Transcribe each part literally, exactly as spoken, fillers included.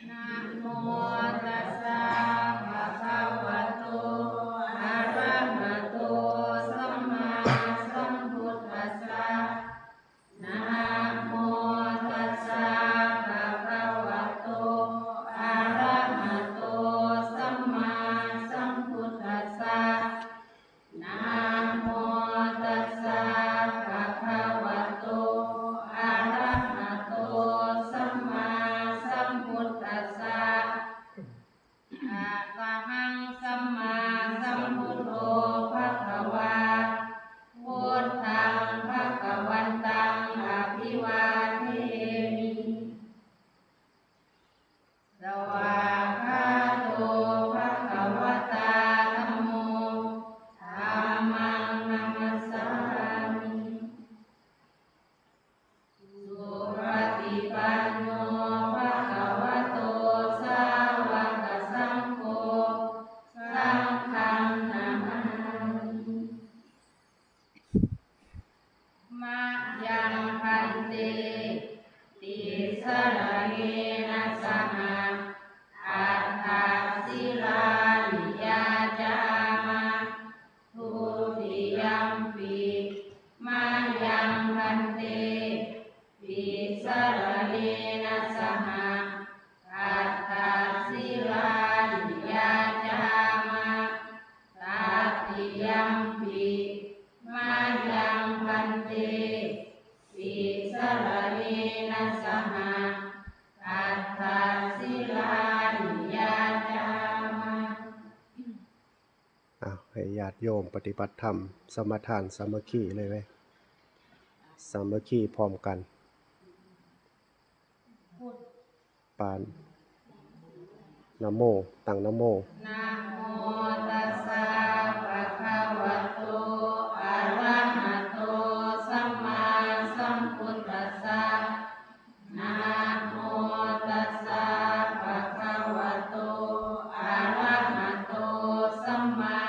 นะโมตัสสะภะคะวะโต อะระหะโต สัมมาสัมพุทธัสสะ นะโมตัสสะภะคะวะโต อะระหะโต สัมมาสัมพุทธัสสะ นะโมตัสสะภะคะวะโต อะระหะโต สัมมาสัมพุทธัสสะ อะระหังสัมมาสัมพุทโธภะคะวา พุทธังภะคะวันตังอะภิวาเทมิ สวากขาโตภะคะวะตาธัมโม ธัมมังนะมัสสามิ สุปฏิปันโนภะคะวะโต สาวกสังโฆ สังฆังนะมามิ มะยังพันเต ติสรเณนะสหะ อัฏฐศิลานิยาจามะ ทุติยัมปิ มะยังพันเต ติสรเณนะสหะ อัฏฐศิลานิยาจามะ ตติยัมปิ มะยังพันเต ติสรเณนะสหะ อัฏฐศิลานิยาจามะ อ้าว ให้ญาติโยมปฏิบัติธรรม สมาทานสามัคคีเลยเว้ย สามัคคีพร้อมกัน ปาน นะโม ตั้งนะโม นะโมตัสสะภะคะวะโต อะระหะโต สัมมาสัมพุทธัสสะ นะโมตัสสะภะคะวะโต อะระหะโต สัมมา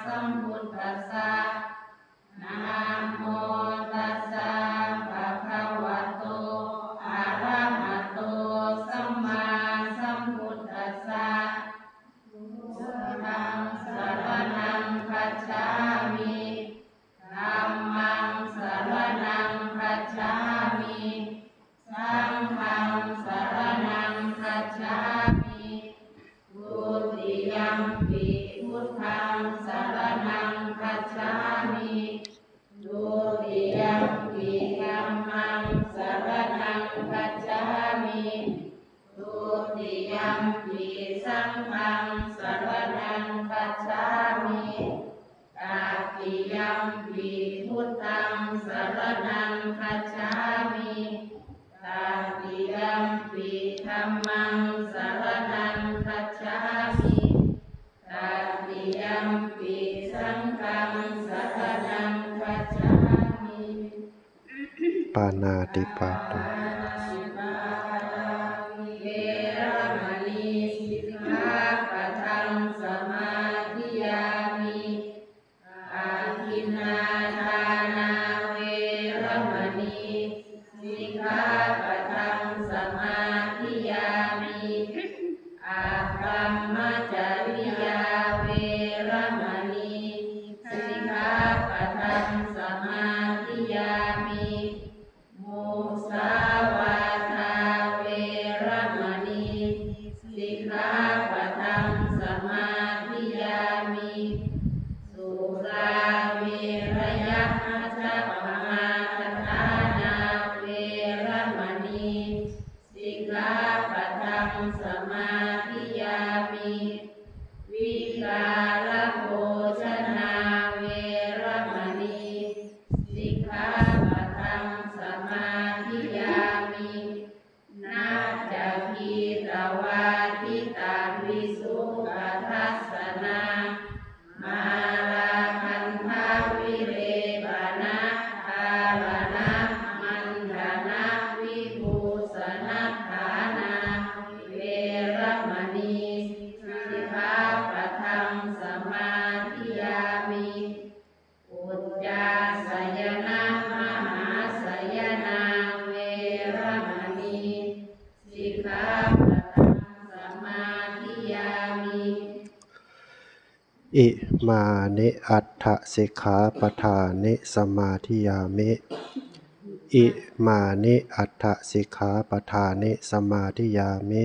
สัมพุทธัสสะ นะโมตัสสะภะคะวะโต อะระหะโต สัมมาสัมพุทธัสสะ พุทธังสรณังคัจฉามิ ธัมมังสรณังคัจฉามิ สังฆังสรณังคัจฉามิ ทุติยัมปิพุทธังสรณังคัจฉามิ ทุติยัมปิธัมมังสรณังคัจฉามิ ทุติยัมปิสังฆังสรณังคัจฉามิ ตติยัมปิพุทธังสรณังคัจฉามิ ตติยัมปิธัมมังสรณังคัจฉามิ ตติยัมปิสังฆังสรณังคัจฉามิ ปาณาติปาตา เวระมณีสิกขาปะทังสมาธิยามิ อะทินนาทานาเวระมณีสิกขาปะทังสมาธิยามิ อะกัมมะจริยาเวระมณีสิกขาปะทังสมาธิยามิ มุสาว อิมานิอัฏฐสิกขาปะทานิสมาธิยามิ อิมานิอัฏฐสิกขาปะทานิสมาธิยามิ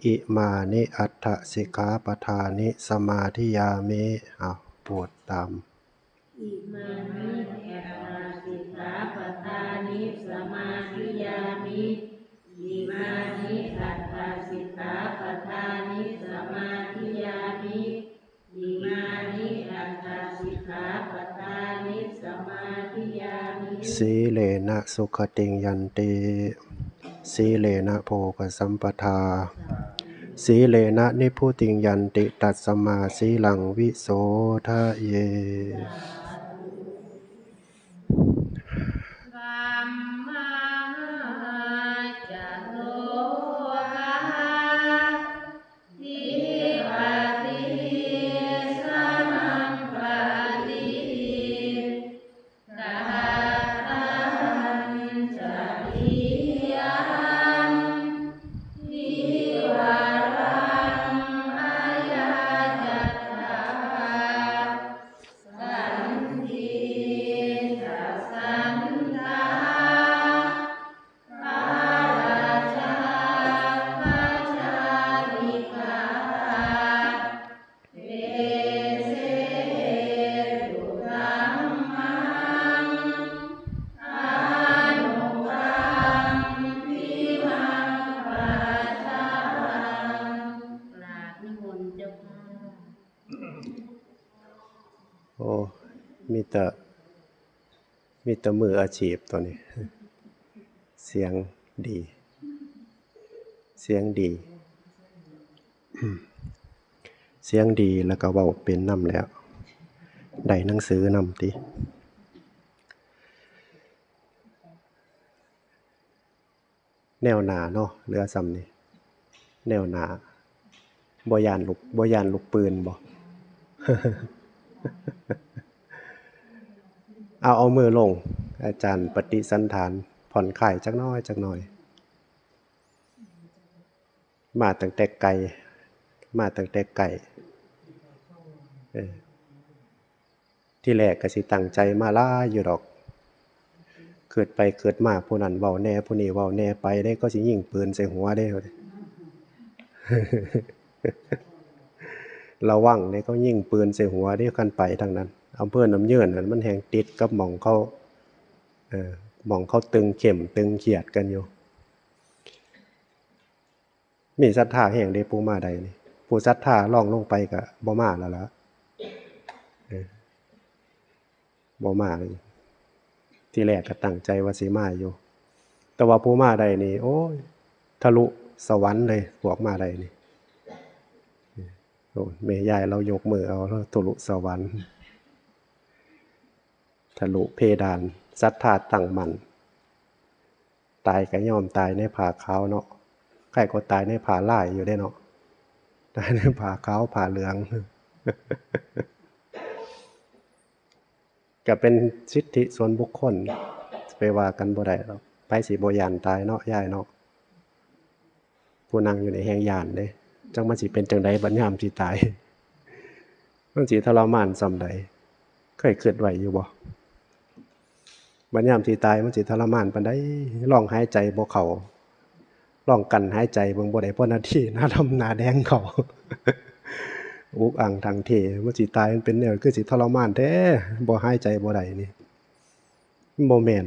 อิมานิอัฏฐสิกขาปะทานิสมาธิยามิ อ้าว พูดตาม อิมานิอัฏฐสิกขาปะทานิสมาธิยามิ อิมานิอัฏฐสิกขาปะทานิสมาธิยามิ อิมานิอัฏฐสิกขาปะทานิสมาธิยามิ สีเลนะสุขติงยันติ สีเลนะโภคสัมปทา สีเลนะนิพพุติงยันติ ตัสมาสีลังวิโสทะเย โอ้ มีแต่ มีแต่มืออาชีพตัวนี้ เสียงดี เสียงดี เสียงดีแล้วก็เว้าเป็นนำแล้ว ได้หนังสือนำติ แนวหน้าเนาะ เหลือส่ำนี้ แนวหน้า บ่ย้านลูก บ่ย้านลูกปืนบ่ เอา เอามือลง อาจารย์ปฏิสันถาน ผ่อนคลายจักหน่อย จักหน่อย มาตั้งแต่ไกล มาตั้งแต่ไกล เออ ทีแรกก็สิตั้งใจมาหลายอยู่ดอก คิดไปคิดมา ผู้นั้นเว้าแหน่ ผู้นี้เว้าแหน่ ไปเด้ก็สิยิงปืนใส่หัวเด้ ระวังเด้ เขายิงปืนใส่หัวเด้ คันไปทางนั้น อำเภอน้ำเยินนั่น มันแฮ่งติดกับหม่องเขา เออ หม่องเขาตึงเข้มตึงเครียดกันอยู่ มีศรัทธาแฮงเด้ ผู้มาได้นี่ ผู้ศรัทธาลองลงไปก็บ่มาแล้วล่ะ เออ บ่มาเลย ทีแรกก็ตั้งใจว่าสิมาอยู่ แต่ว่าผู้มาได้นี่ โอ้ย ทะลุสวรรค์เลย พวกมาได้นี่ โอ้ แม่ยายเรายกมือเอา เราทะลุสวรรค์ ทะลุเพดาน ศรัทธาตั้งมั่น ตายก็ยอมตายในผ้าขาวเนาะ ใครก็ตายในผ้าลายอยู่เด้เนาะ ตายในผ้าขาวผ้าเหลือง ก็เป็นสิทธิส่วนบุคคล ไปว่ากันบ่ได้หรอก ไผสิบ่ย้านตายเนาะ ยายเนาะ ผู้นั่งอยู่นี่แฮ่งย้านเด้ จักมันสิเป็นจั่งใดบัดยามสิตาย มันสิทรมานส่ำใด เคยคิดไว้อยู่บ่ บัดยามสิตายมันสิทรมานปานใด ลองหายใจบ่เข้า ลองกั้นหายใจเบิ่งบ่ได้ พอนาทีหน้าดำหน้าแดงเข้า อุกอังทังเท มันสิตายมันเป็นแนวคือสิทรมานแท้ บ่หายใจบ่ได้นี่ บ่แม่น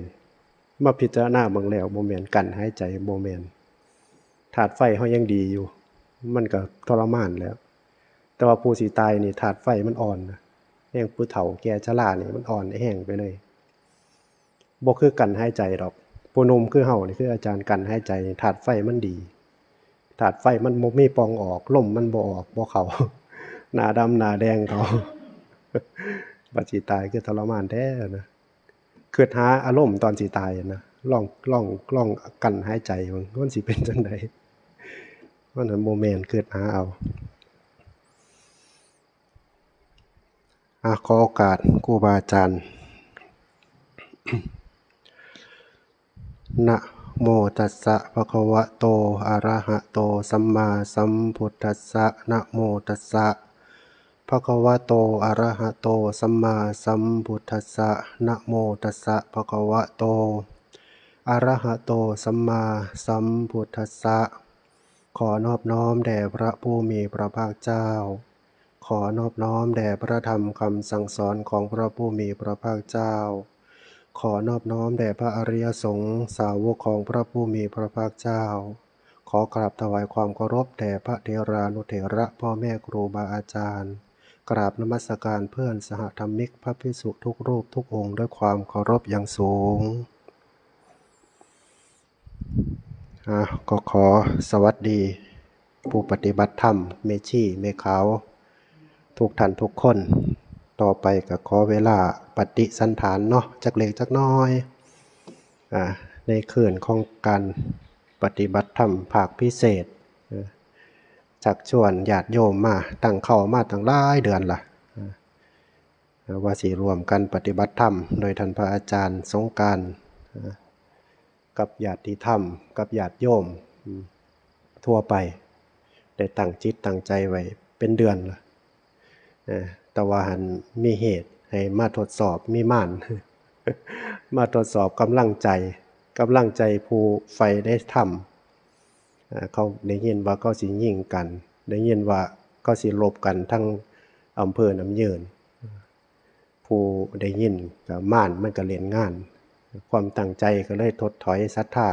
มาพิจารณาเบิ่งแล้วบ่แม่น กั้นหายใจบ่แม่น ธาตุไฟเฮายังดีอยู่ มันก็ทรมานแล้ว แต่ว่าผู้สิตายนี่ธาตุไฟมันอ่อนนะ แฮ่งผู้เฒ่าแก่ชรานี่มันอ่อนแฮงไปเลย บ่คือกั้นหายใจดอก ผู้หนุ่มคือเฮานี่ คืออาจารย์ กั้นหายใจนี่ธาตุไฟมันดี ธาตุไฟมันบ่มีป่องออก ลมมันบ่ออก บ่เข้า หน้าดำหน้าแดงเข้า บัดสิตายคือทรมานแท้นะ คิดหาอารมณ์ตอนสิตายนะ ลอง ลอง ลองกั้นหายใจเบิ่ง มันสิเป็นจั่งใด มันบ่แม่น คิดหาเอา อ่ะ ขอโอกาสครูบาอาจารย์ นะโมตัสสะภะคะวะโต อะระหะโต สัมมาสัมพุทธัสสะ นะโมตัสสะ ภะคะวะโต อะระหะโต สัมมาสัมพุทธัสสะ นะโมตัสสะ ภะคะวะโต อะระหะโต สัมมาสัมพุทธัสสะ ขอนอบน้อมแด่พระผู้มีพระภาคเจ้า ขอนอบน้อมแด่พระธรรมคำสั่งสอนของพระผู้มีพระภาคเจ้า ขอนอบน้อมแด่พระอริยสงฆ์สาวกของพระผู้มีพระภาคเจ้า ขอกราบถวายความเคารพแด่พระเถรานุเถระพ่อแม่ครูบาอาจารย์ กราบนมัสการเพื่อนสหธรรมิกพระภิกษุทุกรูปทุกองค์ด้วยความเคารพอย่างสูง อ่ะ ก็ขอสวัสดีผู้ปฏิบัติธรรม แม่ชีแม่ขาว ทุกท่านทุกคน ต่อไปก็ขอเวลาปฏิสันถานเนาะ จักเล็กจักน้อย อ่า ในคืนของการปฏิบัติธรรมภาคพิเศษ เอ่อ ชักชวนญาติโยมมา ตั้งเข้ามาตั้งหลายเดือนละ เอ่อ ว่าสิร่วมกันปฏิบัติธรรม โดยท่านพระอาจารย์สงกรานต์ เอ่อ กับญาติธรรม กับญาติโยม อืม ทั่วไป ได้ตั้งจิตตั้งใจไว้เป็นเดือนละ เอ่อ แต่ว่าหั้นมีเหตุให้มาทดสอบ มีมาร มาทดสอบกำลังใจ กำลังใจผู้ใฝ่ในธรรม เอ่อ เขาได้ยินว่าเขาสิยิงกัน ได้ยินว่าเขาสิรบกันทั้งอำเภอน้ำเยิน ผู้ได้ยินก็มารมันก็เล่นงาน ความตั้งใจก็เลยถดถอยศรัทธา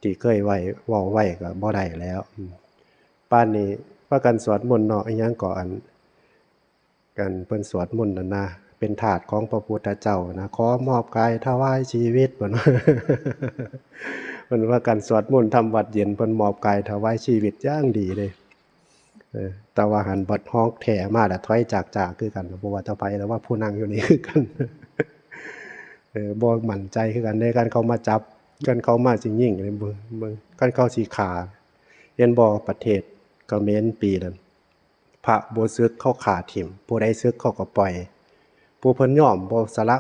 ที่เคยไว้ เว้าไว้ก็บ่ได้แล้ว อืม ป่านนี้พากันสวดมนต์เนาะ อิหยังก็อัน กันเพิ่นสวดมนต์นั่นนะ เป็นทาสของพระพุทธเจ้านะ ขอมอบกายถวายชีวิต เพิ่น เพิ่นว่ากันสวดมนต์ทำวัตรเย็น เพิ่นมอบกายถวายชีวิตอย่างดีเลย เออ แต่ว่าหั้นบัดฮ้องแท้มาแล้วถอยจากๆ คือกัน บ่ว่าแต่ไผ แต่ว่าผู้นั่งอยู่นี่คือกัน เออ บ่มั่นใจคือกันเด้ คันเขามาจับ คันเขามาสิยิงนี่ เบิ่ง เบิ่ง คันเขาสิฆ่า เห็นบ่ ประเทศเขมรปีนั้น พระบ่สึกเขาฆ่าถิ่ม ผู้ใดสึกเขาก็ปล่อย ผู้เพิ่นยอมบ่สละ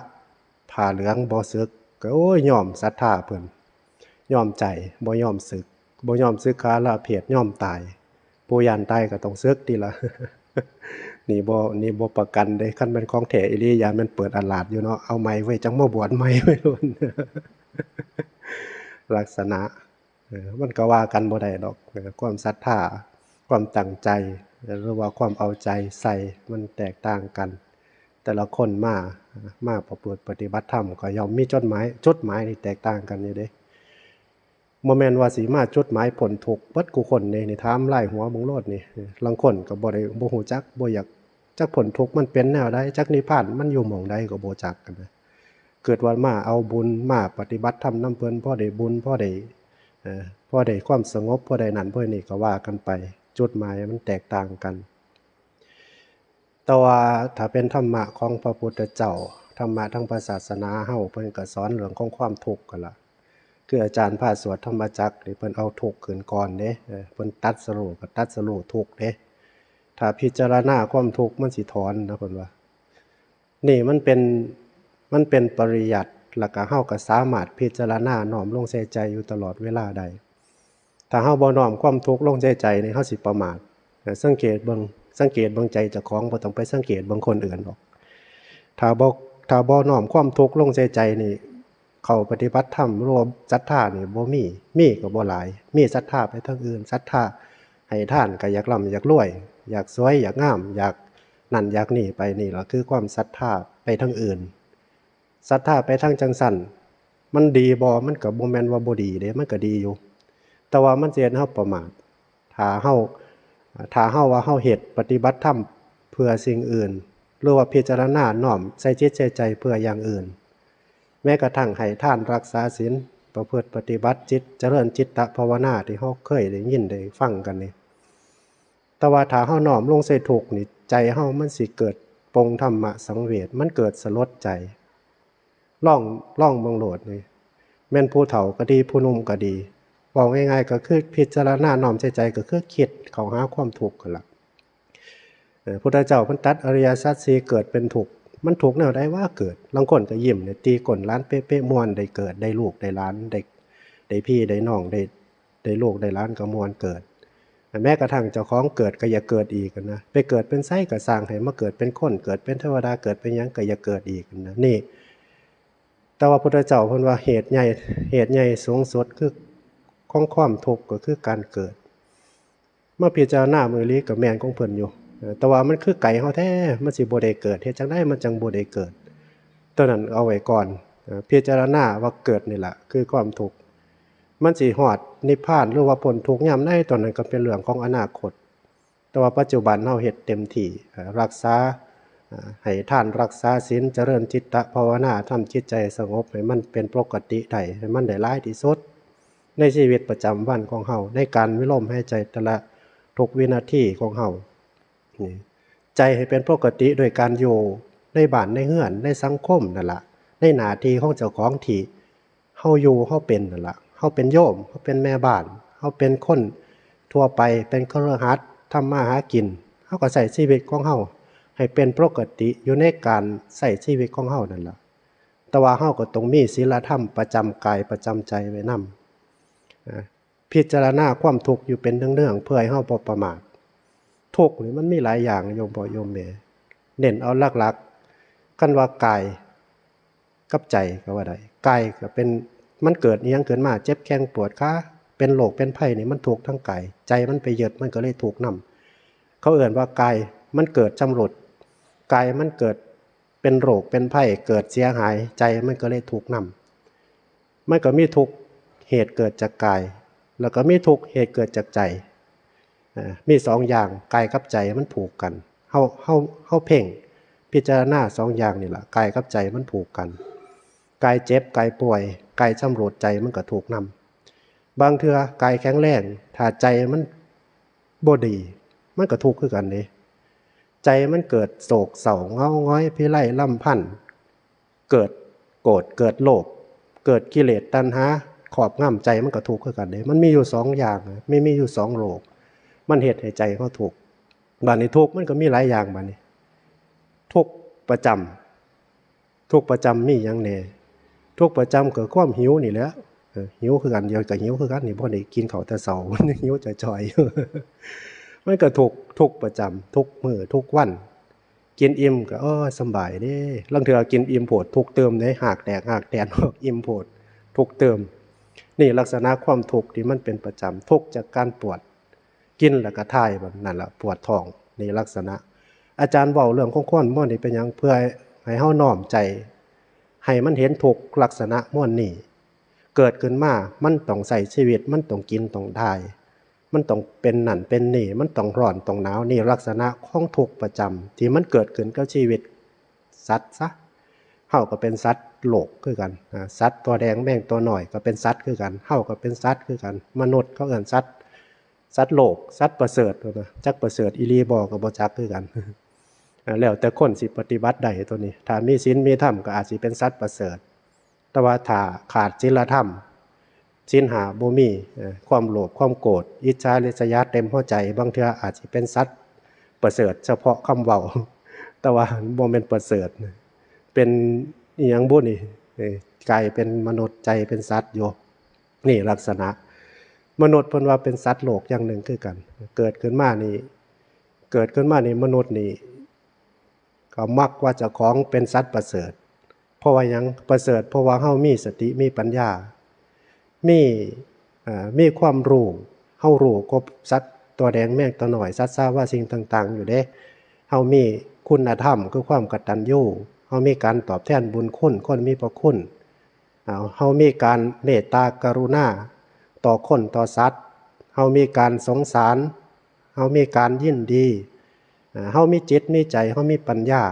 ผ้าเหลือง บ่สึก ก็ โอ้ย ยอมศรัทธาเพิ่น ยอมใจ บ่ยอมสึก บ่ยอมสึกขาลาเพศ ยอมตาย ผู้ย้านตายก็ต้องสึกติล่ะ นี่บ่ นี่บ่ประกันเด้ คันแม่นของแท้อีหลี ย้านแม่นเปิดอาหลาดอยู่เนาะ เอาใหม่เว้ย จั่งมาบวชใหม่เว้ย ลักษณะ เออ มันก็ว่ากันบ่ได้ดอก เออ ความศรัทธา ความตั้งใจ หรือว่าความเอาใจใส่ มันแตกต่างกัน แต่ละคนมา มาประพฤติปฏิบัติธรรม ก็ย่อมมีจุดหมาย จุดหมายนี่แตกต่างกันอยู่เด้ บ่แม่นว่าสิมาจุดหมายพ้นทุกข์เบิดกู้คนเด้ นี่ถามลายหัวเบิ่งโลดนี่ เออ ลางคนก็บ่ได้ บ่ฮู้จัก บ่อยาก จักพ้นทุกข์มันเป็นแนวใด จักนิพพานมันอยู่หม่องใดก็บ่จักกันนะ คิดว่ามาเอาบุญ มาปฏิบัติธรรมนำเพิ่น พอได้บุญ พอได้ เอ่อ พอได้ความสงบ พอได้นั่น พอได้นี่ ก็ว่ากันไป จุดหมายมันแตกต่างกัน แต่ว่าถ้าเป็นธรรมะของพระพุทธเจ้า ธรรมะทางพระศาสนาเฮา เพิ่นก็สอนเรื่องของความทุกข์กันล่ะ คืออาจารย์พาสวดธรรมจักรนี่ เพิ่นเอาทุกข์ขึ้นก่อนเด้ เออ เพิ่นตรัสรู้ก็ตรัสรู้ทุกข์เด้ ถ้าพิจารณาความทุกข์มันสิถอนนะ เพิ่นว่า นี่มันเป็น มันเป็นปริยัติ แล้วก็เฮาก็สามารถพิจารณาน้อมลงใส่ใจอยู่ตลอดเวลาได้ ถ้าเฮาบ่น้อมความทุกข์ลงใส่ใจนี่ เฮาสิประมาท เออ สังเกตเบิ่ง สังเกตเบิ่งใจเจ้าของ บ่ต้องไปสังเกตเบิ่งคนอื่นดอก ถ้าบ่ ถ้าบ่น้อมความทุกข์ลงใส่ใจนี่ เข้าปฏิบัติธรรม รวมศรัทธานี่บ่มี มีก็บ่หลาย มีศรัทธาไปทางอื่น ศรัทธาให้ทานก็อยากร่ำอยากรวย อยากสวยอยากงาม อยากนั่นอยากนี่ไป นี่ล่ะคือความศรัทธาไปทางอื่น ศรัทธาไปทางจั่งซั้น มันดีบ่ มันก็บ่แม่นว่าบ่ดีเด้ มันก็ดีอยู่ แต่ว่ามันสิเฮ็ดให้เฮาประมาท ถ้าเฮา ถ้าเฮาว่าเฮาเฮ็ดปฏิบัติธรรมเพื่อสิ่งอื่น หรือว่าพิจารณาน้อมใส่จิตใส่ใจเพื่ออย่างอื่น แม้กระทั่งให้ทานรักษาศีล ประพฤติปฏิบัติจิต เจริญจิตตภาวนาที่เฮาเคยได้ยินได้ฟังกันนี่ แต่ว่าถ้าเฮาน้อมลงใส่ทุกข์นี่ ใจเฮามันสิเกิดปลงธรรมะสังเวช มันเกิดสลดใจ ลอง ลองเบิ่งโลดนี่ แม่นผู้เฒ่าก็ดี ผู้หนุ่มก็ดี เว้าง่ายๆ ก็คือพิจารณาน้อมใส่ใจ ก็คือคิดเข้าหาความทุกข์นั่นล่ะ เอ่อ พุทธเจ้าเพิ่นตรัสอริยสัจสี่ เกิดเป็นทุกข์ มันทุกข์แนวใดวะ เกิด ลางคนก็ยิ้มเนี่ย ตีก้นหลานเป๊ะๆ ม่วน ได้เกิด ได้ลูก ได้หลาน ได้ ได้พี่ ได้น้อง ได้ ได้ลูก ได้หลานก็ม่วน เกิด แม้กระทั่งเจ้าของเกิดก็อย่าเกิดอีกนะ ไปเกิดเป็นไสก็ซ่าง ให้มาเกิดเป็นคน เกิดเป็นเทวดา เกิดเป็นหยังก็อย่าเกิดอีกนะ นี่ แต่ว่าพุทธเจ้าเพิ่นว่าเหตุใหญ่ เหตุใหญ่สูงสุดคือของความทุกข์ก็คือการเกิด มาพิจารณามื้อนี้ก็แม่นของเพิ่นอยู่ เออ แต่ว่ามันคือไกลเฮาแท้ มันสิบ่ได้เกิด เฮ็ดจั่งใดมันจั่งบ่ได้เกิด ตัวนั้นเอาไว้ก่อน เออ พิจารณาว่าเกิดนี่ล่ะคือความทุกข์ มันสิฮอดนิพพานหรือว่าพ้นทุกข์ยามใด ตัวนั้นก็เป็นเรื่องของอนาคต แต่ว่าปัจจุบันเฮาเฮ็ดเต็มที่ เอ่อ รักษา เอ่อ ให้ทาน รักษาศีล เจริญจิตตภาวนา ทำจิตใจสงบให้มันเป็นปกติได้ ให้มันได้หลายที่สุด ในชีวิตประจำวันของเฮา ในการมีลมหายใจแต่ละทุกวินาทีของเฮา นี่ ใจให้เป็นปกติโดยการอยู่ในบ้านในเฮือน ในสังคมนั่นล่ะ ในหน้าที่ของเจ้าของที่เฮาอยู่เฮาเป็นนั่นล่ะ เฮาเป็นโยม เฮาเป็นแม่บ้าน เฮาเป็นคนทั่วไป เป็นคฤหัสถ์ ทำมาหากิน เฮาก็ใช้ชีวิตของเฮาให้เป็นปกติอยู่ในการใช้ชีวิตของเฮานั่นล่ะ แต่ว่าเฮาก็ต้องมีศีลธรรมประจำกายประจำใจไว้นำ อ่า พิจารณาความทุกข์อยู่เป็นเนืองๆ เพื่อให้เฮาบ่ประมาท ทุกข์นี่มันมีหลายอย่างโยมพ่อโยมแม่ เน้นเอาหลักๆ คันว่ากายกับใจก็ว่าได้ กายก็เป็น มันเกิดอิหยังขึ้นมา เจ็บแข้งปวดขา เป็นโรคเป็นภัยนี่มันทุกข์ทั้งกาย ใจมันไปยึดมันก็เลยทุกข์นำ เขาเอิ้นว่ากายมันเกิดชำรุด กายมันเกิดเป็นโรคเป็นภัย เกิดเสียหาย ใจมันก็เลยทุกข์นำ มันก็มีทุกข์เหตุเกิดจากกาย แล้วก็มีทุกข์เหตุเกิดจากใจ อ่า มีสองอย่าง กายกับใจมันผูกกัน เฮา เฮา เฮาเพ่งพิจารณาสองอย่างนี่ล่ะ กายกับใจมันผูกกัน กายเจ็บ กายป่วย กายชำรุด ใจมันก็ทุกข์นำ บางเทื่อกายแข็งแรง ถ้าใจมันบ่ดี มันก็ทุกข์คือกันเด้ ใจมันเกิดโศกเศร้าเหงาหงอยพิไรรำพัน เกิดโกรธ เกิดโลภ เกิดกิเลสตัณหาครอบงำ ใจมันก็ทุกข์คือกันเด้ มันมีอยู่สองอย่าง มันมีอยู่สองโรค มันเฮ็ดให้ใจเฮาทุกข์ บาดนี้ทุกข์มันก็มีหลายอย่าง บาดนี้ ทุกข์ประจำ ทุกข์ประจำมีหยังแหน่ ทุกข์ประจำก็ความหิวนี่แหละ เออ หิวคือกัน เดี๋ยวก็หิวคือกันนี่ บ่ได้กินข้าวแต่เช้า หิวจ่อยๆ อยู่ มันก็ทุกข์ ทุกข์ประจำ ทุกมื้อ ทุกวัน กินอิ่มก็ เออ สำบายเด้ ลางเทื่อกินอิ่มโพด ทุกข์เติมเด้ ฮากแตก ฮากแตน อิ่มโพด ทุกข์เติม นี่ลักษณะความทุกข์ที่มันเป็นประจำ ทุกข์จากการปวด กินแล้วก็ถ่าย บัดนั่นล่ะปวดท้อง นี่ลักษณะ อาจารย์เว้าเรื่องของความม่วนนี่เป็นหยัง เพื่อให้เฮาน้อมใจ ให้มันเห็นทุกข์ลักษณะม่วนนี่ เกิดขึ้นมา มันต้องใช้ชีวิต มันต้องกิน ต้องถ่าย มันต้องเป็นนั่นเป็นนี่ มันต้องร้อน ต้องหนาว นี่ลักษณะของทุกข์ประจำ ที่มันเกิดขึ้นกับชีวิตสัตว์ซะ เฮาก็เป็นสัตว์โลกคือกัน อ่า สัตว์ตัวแดงแมงตัวน้อยก็เป็นสัตว์คือกัน เฮาก็เป็นสัตว์คือกัน มนุษย์เขาเอิ้นสัตว์ สัตว์โลก สัตว์ประเสริฐ ว่านะ จักประเสริฐอีหลีบ่ก็บ่จักคือกัน อ่า แล้วแต่คนสิปฏิบัติได้ตัวนี้ ถ้ามีศีลมีธรรมก็อาจสิเป็นสัตว์ประเสริฐ แต่ว่าถ้าขาดศีลธรรม ศีลห้าบ่มี เอ่อ ความโลภ ความโกรธ อิจฉาริษยาเต็มหัวใจ บางเทื่ออาจสิเป็นสัตว์ประเสริฐเฉพาะคำเว้า แต่ว่าบ่แม่นประเสริฐ เป็นอิหยังบุนี่ เอ่อ กลายเป็นมนุษย์ ใจเป็นสัตว์อยู่ นี่ลักษณะ มนุษย์เพิ่นว่าเป็นสัตว์โลกอย่างหนึ่งคือกัน เกิดขึ้นมานี่ เกิดขึ้นมานี่มนุษย์นี่ ก็มักว่าเจ้าของเป็นสัตว์ประเสริฐ เพราะว่าหยังประเสริฐ เพราะว่าเฮามีสติ มีปัญญา มี เอ่อ มีความรู้ เฮารู้กว่าสัตว์ตัวแดงแมงตัวน้อย สัตว์สาว่าสิ่งต่างๆ อยู่เด้ เฮามีคุณธรรมคือความกตัญญู เฮามีการตอบแทนบุญคุณคนมีพระคุณ เอา เฮามีการเมตตากรุณาต่อคนต่อสัตว์ เฮามีการสงสาร เฮามีการยินดี อ่า เฮามีจิตมีใจ เฮามีปัญญา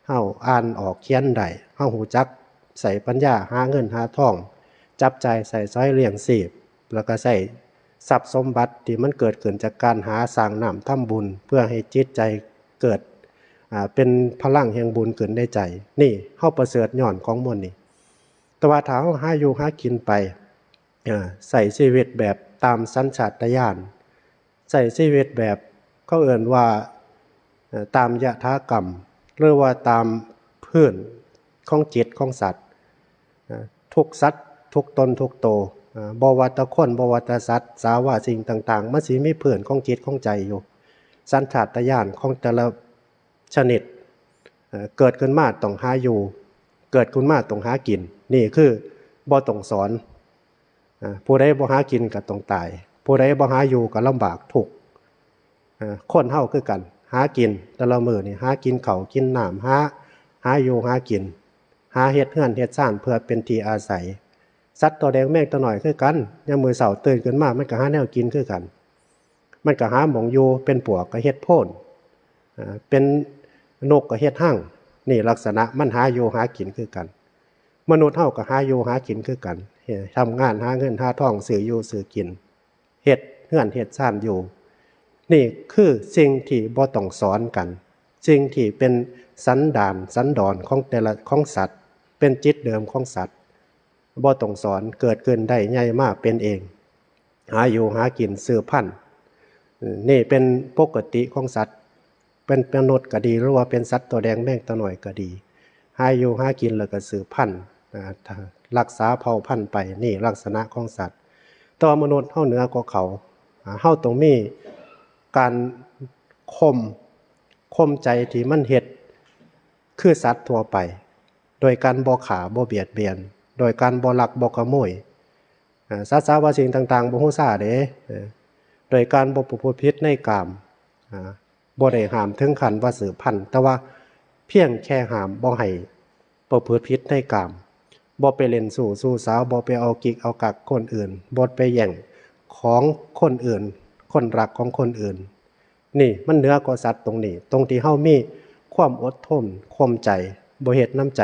เฮาอ่านออกเขียนได้ เฮาฮู้จักใช้ปัญญาหาเงินหาทอง จับจ่ายใช้สอยเลี้ยงชีพ แล้วก็ใช้ทรัพย์สมบัติที่มันเกิดขึ้นจากการหาสร้างน้ำทำบุญ เพื่อให้จิตใจเกิด อ่า เป็นพลังแห่งบุญขึ้นในใจ นี่เฮาประเสริฐย้อนของหมู่นี้ แต่ว่าถ้าเฮาหาอยู่หากินไป อ่า ใช้ชีวิตแบบตามสัญชาตญาณ ใช้ชีวิตแบบเขาเอิ้นว่า เอ่อ ตามยถากรรม หรือว่าตามพื้นของจิตของสัตว์ อ่า ทุกสัตว์ ทุกตน ทุกโต อ่า บ่ว่าแต่คน บ่ว่าแต่สัตว์ สาว่าสิ่งต่างๆ มันสิมีพื้นของจิตของใจอยู่ สัญชาตญาณของแต่ละชนิด เอ่อ เกิดขึ้นมาต้องหาอยู่ เกิดขึ้นมาต้องหากิน นี่คือบ่ต้องสอน อ่า ผู้ใดบ่หากินก็ต้องตาย ผู้ใดบ่หาอยู่ก็ลำบากทุกข์ อ่า คนเฮาคือกัน หากินแต่ละมื้อนี่ หากินข้าวกินน้ำ หา หาอยู่หากิน หาเฮ็ดเฮือนเฮ็ดซานเพื่อเป็นที่อาศัย สัตว์ตัวแดงแมงตัวน้อยคือกัน ยามมื้อเช้าตื่นขึ้นมา มันก็หาแนวกินคือกัน มันก็หาหม่องอยู่ เป็นปวกก็เฮ็ดโพน อ่า เป็นนกก็เฮ็ดฮัง นี่ลักษณะมันหาอยู่หากินคือกัน มนุษย์เฮาก็หาอยู่หากินคือกัน เฮ็ด ทำงานหาเงินหาทองซื้ออยู่ซื้อกิน เฮ็ดเฮือนเฮ็ดซานอยู่ นี่คือสิ่งที่บ่ต้องสอนกัน สิ่งที่เป็นสันดานสันดอนของแต่ละ ของสัตว์ เป็นจิตเดิมของสัตว์ บ่ต้องสอน เกิดขึ้นได้ ใหญ่มาเป็นเอง หาอยู่หากิน สืบพันธุ์ นี่เป็นปกติของสัตว์ เป็นมนุษย์ก็ดี หรือว่าเป็นสัตว์ตัวแดงแมงตัวน้อยก็ดี หาอยู่หากินแล้วก็สืบพันธุ์ อ่า รักษาเผ่าพันธุ์ไป นี่ลักษณะของสัตว์ แต่ว่ามนุษย์เฮาเหนือกว่าเขา อ่า เฮาต้องมีการข่ม ข่มใจที่มันเฮ็ดคือสัตว์ทั่วไป โดยการบ่ฆ่าบ่เบียดเบียน โดยการบ่ลักบ่ขโมย อ่า สัตว์สาว่าสิ่งต่างๆ บ่ฮู้ซ่าเด้ เออ โดยการบ่ประพฤติผิดในกาม อ่า บ่ได้ห้ามถึงขั้นว่าสืบพันธุ์ แต่ว่าเพียงแค่ห้ามบ่ให้ประพฤติผิดในกาม บ่ไปเล่นชู้ชู้สาว บ่ไปเอากิ๊กเอากักคนอื่น บ่ไปแย่งของคนอื่น คนรักของคนอื่น นี่มันเหนือกว่าสัตว์ตรงนี้ ตรงที่เฮามีความอดทน ข่มใจ บ่เฮ็ดนำใจ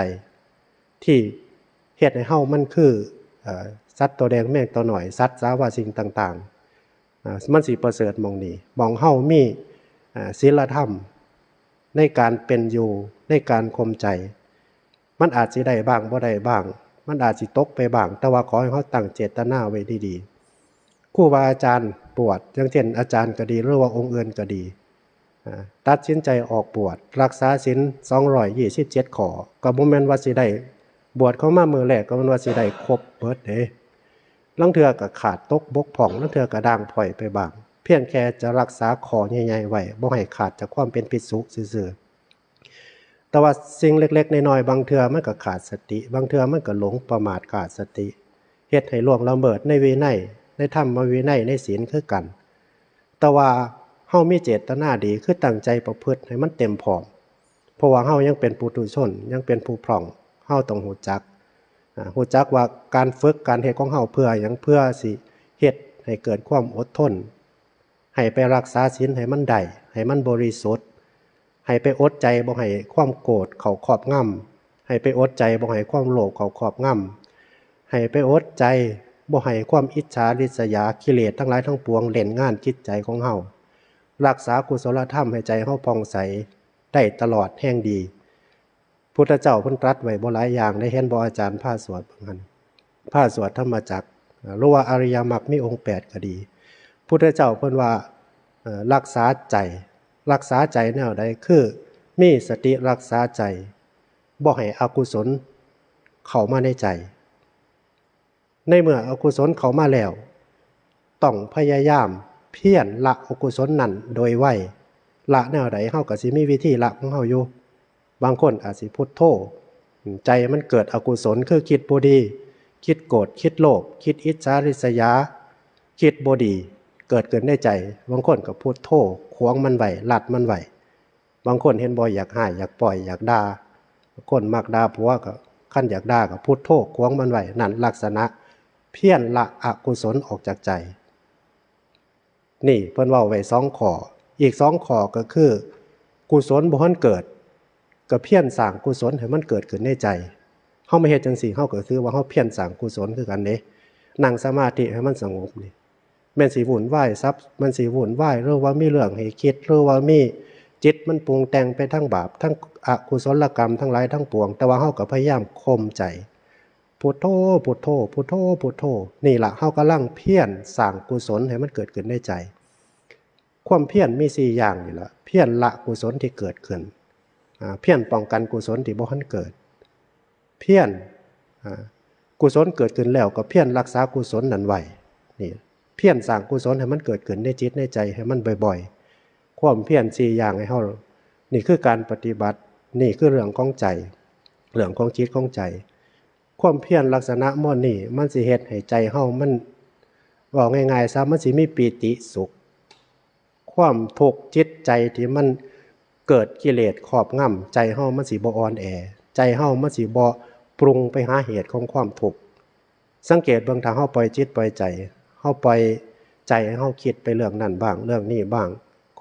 ที่เฮ็ดให้เฮามันคือ เอ่อ สัตว์ตัวแดงแมงตัวน้อย สัตว์สาว่าสิ่งต่างๆ อ่า มันสิประเสริฐหม่องนี้ หม่องเฮามี อ่า ศีลธรรม ในการเป็นอยู่ ในการข่มใจ มันอาจสิได้บ้าง บ่ได้บ้าง มันอาจสิตกไปบ้าง แต่ว่าขอให้เฮาตั้งเจตนาไว้ดีๆ ครูบาอาจารย์บวช อย่างเช่นอาจารย์ก็ดี หรือว่าองค์อื่นก็ดี อ่า ตัดสินใจออกบวช รักษาศีลสองร้อยยี่สิบเจ็ดข้อ ก็บ่แม่นว่าสิได้ บวชเข้ามามื้อแรกก็บ่แม่นว่าสิได้ครบเบิดเด้ ลางเทื่อก็ขาดตกบกพร่อง ลางเทื่อก็ด่างพร้อยไปบ้าง เพียงแค่จะรักษาข้อใหญ่ๆไว้ บ่ให้ขาดจากความเป็นภิกษุซื่อๆ แต่ว่าสิ่งเล็กๆน้อยๆ บางเทื่อมันก็ขาดสติ บางเทื่อมันก็หลงประมาทขาดสติ เฮ็ดให้ล่วงละเมิดในวินัย ในธรรมวินัย ในศีลคือกัน แต่ว่าเฮามีเจตนาดี คือตั้งใจประพฤติให้มันเต็มพร้อม เพราะว่าเฮายังเป็นปุถุชน ยังเป็นผู้พร่อง เฮาต้องรู้จัก อ่า รู้จักว่าการฝึกการเฮ็ดของเฮาเพื่อหยัง เพื่อสิเฮ็ดให้เกิดความอดทน ให้ไปรักษาศีลให้มันได้ ให้มันบริสุทธิ์ ให้ไปอดใจบ่ให้ความโกรธเข้าครอบงำ ให้ไปอดใจบ่ให้ความโลภเข้าครอบงำ ให้ไปอดใจบ่ให้ความอิจฉาริษยากิเลสทั้งหลายทั้งปวงเล่นงานจิตใจของเฮา รักษากุศลธรรมให้ใจเฮาผ่องใสได้ตลอดแฮงดี พุทธเจ้าเพิ่นตรัสไว้บ่หลายอย่าง ได้เห็นบ่อาจารย์พาสวดบางอัน พาสวดธรรมจักร หรือว่าอริยมรรคมีองค์แปดก็ดี พุทธเจ้าเพิ่นว่า เอ่อ รักษาใจ รักษาใจแนวใด คือมีสติรักษาใจ บ่ให้อกุศลเข้ามาในใจ ในเมื่ออกุศลเข้ามาแล้ว ต้องพยายามเพียรละอกุศลนั้นโดยไว ละแนวใด เฮาก็สิมีวิธีละของเฮาอยู่ บางคนอาจสิพุทโธ ใจมันเกิดอกุศล คือคิดบ่ดี คิดโกรธ คิดโลภ คิดอิจฉาริษยา คิดบ่ดี เกิดขึ้นในใจ บางคนก็พุทโธ ขวางมันไว้ ลัดมันไว้ บางคนเห็นบ่ อยากฮ้าย อยากป้อย อยากด่า คนมักด่าผัวก็ คันอยากด่าก็พุทโธ ขวางมันไว้ นั่นลักษณะเพียรละอกุศลออกจากใจ นี่เพิ่นเว้าไว้สองข้อ อีกสองข้อก็คือ กุศลบ่ทันเกิด ก็เพียรสร้างกุศลให้มันเกิดขึ้นในใจ เฮามาเฮ็ดจั่งซี้ เฮาก็ถือว่าเฮาเพียรสร้างกุศลคือกันเด้ นั่งสมาธิให้มันสงบนี่ แม่นสิวุ่นวายซับ แม่นสิวุ่นวาย หรือว่ามีเรื่องให้คิด หรือว่ามีจิตมันปรุงแต่งไปทางบาป ทางอกุศลกรรมทั้งหลายทั้งปวง แต่ว่าเฮาก็พยายามข่มใจ พุทโธ พุทโธ พุทโธ พุทโธ นี่ล่ะ เฮากำลังเพียรสร้างกุศลให้มันเกิดขึ้นในใจ ความเพียรมีสี่อย่างนี่ล่ะ เพียรละกุศลที่เกิดขึ้น อ่า เพียรป้องกันกุศลที่บ่ทันเกิด เพียร อ่า กุศลเกิดขึ้นแล้วก็เพียรรักษากุศลนั้นไว้ นี่ เพียรสร้างกุศลให้มันเกิดขึ้นในจิตในใจให้มันบ่อยๆ ความเพียรสี่อย่างให้เฮา นี่คือการปฏิบัติ นี่คือเรื่องของใจ เรื่องของจิตของใจ ความเพียรลักษณะหมู่นี้มันสิเฮ็ดให้ใจเฮามัน เว้าง่ายๆซะ มันสิมีปีติสุข ความทุกข์จิตใจที่มันเกิดกิเลสครอบงำ ใจเฮามันสิบ่อ่อนแอ ใจเฮามันสิบ่ปรุงไปหาเหตุของความทุกข์ สังเกตเบิ่ง ถ้าเฮาปล่อยจิตปล่อยใจ เฮาปล่อยใจให้เฮาคิดไปเรื่องนั้นบ้าง เรื่องนี้บ้าง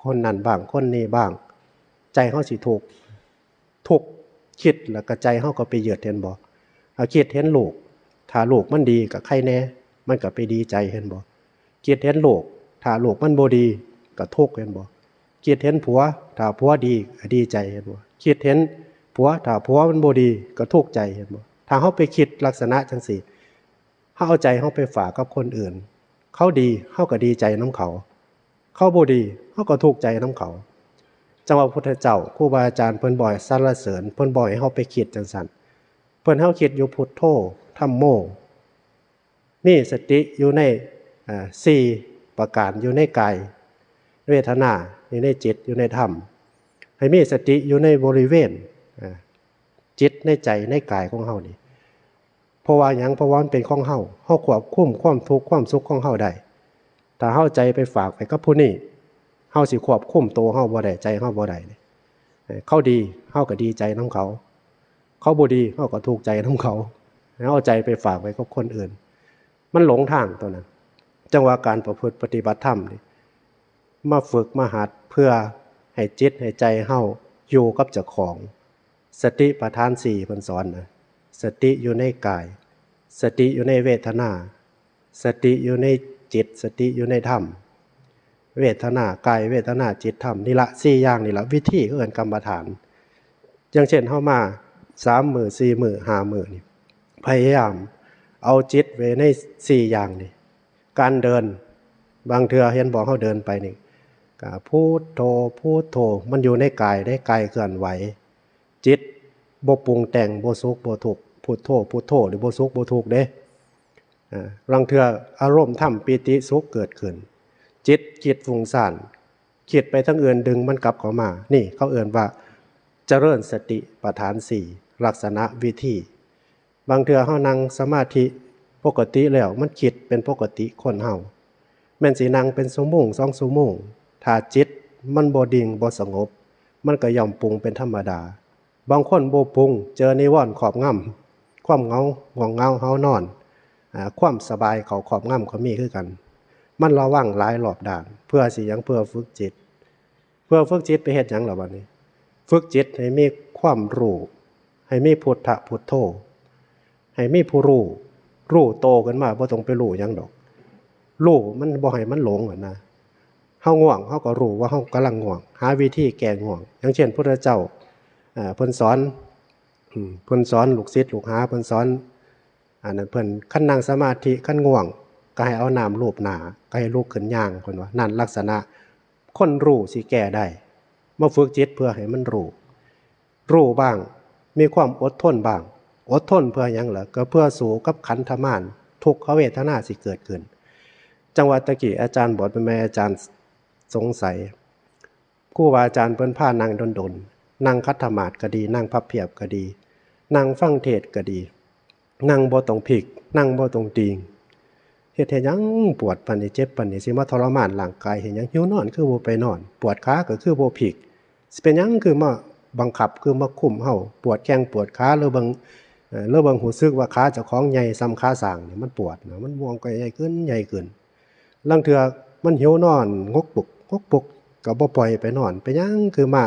คนนั้นบ้าง คนนี้บ้าง ใจเฮาสิทุกข์ ทุกข์คิดแล้วก็ใจเฮาก็ไปยึด เห็นบ่ อ่า คิดเห็นลูก ถ้าลูกมันดีก็ใครแน่ มันก็ไปดีใจ เห็นบ่ คิดเห็นลูก ถ้าลูกมันบ่ดีก็ทุกข์ เห็นบ่ คิดเห็นผัว ถ้าผัวดีก็ดีใจ เห็นบ่ คิดเห็นผัว ถ้าผัวมันบ่ดีก็ทุกข์ใจ เห็นบ่ ถ้าเฮาไปคิดลักษณะจังซี่ เฮาเอาใจเฮาไปฝากกับคนอื่น เขาดี เฮาก็ดีใจนำเขา เขาบ่ดี เฮาก็ทุกข์ใจนำเขา จังว่าพุทธเจ้า ครูบาอาจารย์เพิ่นบ่ให้สรรเสริญ เพิ่นบ่ให้เฮาไปคิดจังซั่น เพิ่นให้เฮาคิดอยู่พุทโธ ธัมโม มีสติอยู่ใน อ่า สี่ประการ อยู่ในกาย เวทนา อยู่ในจิต อยู่ในธรรม ให้มีสติอยู่ในบริเวณ อ่า จิตในใจในกายของเฮานี่ เพราะว่าหยัง เพราะว่ามันเป็นของเฮา เฮาควบคุมความทุกข์ความสุขของเฮาได้ ถ้าเฮาใจไปฝากไว้กับผู้นี้ เฮาสิควบคุมตัวเฮาบ่ได้ ใจเฮาบ่ได้นี่ เอ่อ เขาดี เฮาก็ดีใจนำเขา เขาบ่ดี เฮาก็ทุกข์ใจนำเขา เฮาเอาใจไปฝากไว้กับคนอื่น มันหลงทางตัวนั้น จังว่าการประพฤติปฏิบัติธรรมนี่ มาฝึกมาหัดเพื่อให้จิตให้ใจเฮาอยู่กับเจ้าของ สติปัฏฐานสี่เพิ่นสอนนะ สติอยู่ในกาย สติอยู่ในเวทนา สติอยู่ในจิต สติอยู่ในธรรม เวทนา กาย เวทนา จิต ธรรม นี่ละ สี่อย่างนี่ละ วิธีเอิ้นกรรมฐาน อย่างเช่นเฮามาสามมื้อ สี่มื้อ ห้ามื้อนี่ พยายามเอาจิตไว้ในสี่อย่างนี่ การเดิน บางเทื่อเห็นบ่ เฮาเดินไปนี่ ก็พุทโธ พุทโธ มันอยู่ในกายเด้ กายเคลื่อนไหว จิตบ่ปรุงแต่ง บ่สุขบ่ทุกข์ พุทโธ พุทโธ นี่บ่สุขบ่ทุกข์เด้ อ่า ลางเทื่ออารมณ์ธรรมปีติสุขเกิดขึ้น จิตคิดฟุ้งซ่าน คิดไปทางอื่น ดึงมันกลับเข้ามา นี่เขาเอิ้นว่าเจริญสติปัฏฐานสี่ ลักษณะวิธี บางเทื่อเฮานั่งสมาธิปกติแล้ว มันคิดเป็นปกติคนเฮา แม่นสินั่งเป็นชั่วโมง สองชั่วโมง ถ้าจิตมันบ่ดิ่ง บ่สงบ มันก็ย่อมปรุงเป็นธรรมดา บางคนบ่ปรุง เจอนิวรณ์ครอบงำ ความเหงา ง่วงเหงาหาวนอน อ่า ความสบายเข้าครอบงำก็มีคือกัน มันระวังหลายรอบด้าน เพื่อสิหยัง เพื่อฝึกจิต เพื่อฝึกจิตไปเฮ็ดหยังล่ะบัดนี้ ฝึกจิตให้มีความรู้ ให้มีพุทธะพุทโธ ให้มีผู้รู้ รู้โตขึ้นมา บ่ต้องไปรู้หยังดอก รู้มันบ่ให้มันหลงหั้นนะ เฮาง่วง เฮาก็รู้ว่าเฮากำลังง่วง หาวิธีแก้ง่วง อย่างเช่น พุทธเจ้า อ่า เพิ่นสอน อืม เพิ่นสอนลูกศิษย์ลูกหา เพิ่นสอน อันนั้นเพิ่น คันนั่งสมาธิ คันง่วง ก็ให้เอาน้ำลูบหน้า ก็ให้ลุกขึ้นย่าง เพิ่นว่า นั่นลักษณะคนรู้สิแก้ได้ มาฝึกจิตเพื่อให้มันรู้ รู้บ้าง มีความอดทนบ้าง อดทนเพื่อหยังล่ะ ก็เพื่อสู้กับขันธมาร ทุกขเวทนาสิเกิดขึ้น จังว่าตะกี้อาจารย์บวชใหม่ๆ อาจารย์สงสัย ครูบาอาจารย์เพิ่นพานั่งดนๆ นั่งขัดสมาธิก็ดี นั่งพับเพียบก็ดี นั่งฟังเทศน์ก็ดี นั่งบ่ต้องพลิก นั่งบ่ต้องติ่ง เฮ็ดให้หยังปวดปานนี้ เจ็บปานนี้ สิมาทรมานร่างกายให้หยัง หิวนอนคือบ่ไปนอน ปวดขาก็คือบ่พลิก สิเป็นหยังคือมาบังคับ คือมาคุมเฮา ปวดแข้งปวดขา หรือบาง เอ่อ หรือบางรู้สึกว่าขาเจ้าของใหญ่ส่ำขาช้างนี่ มันปวดนะ มันม่วงก็ใหญ่ขึ้น ใหญ่ขึ้น ลางเทื่อมันหิวนอน งกปุก งกปุก ก็บ่ปล่อยไปนอน เป็นหยังคือมา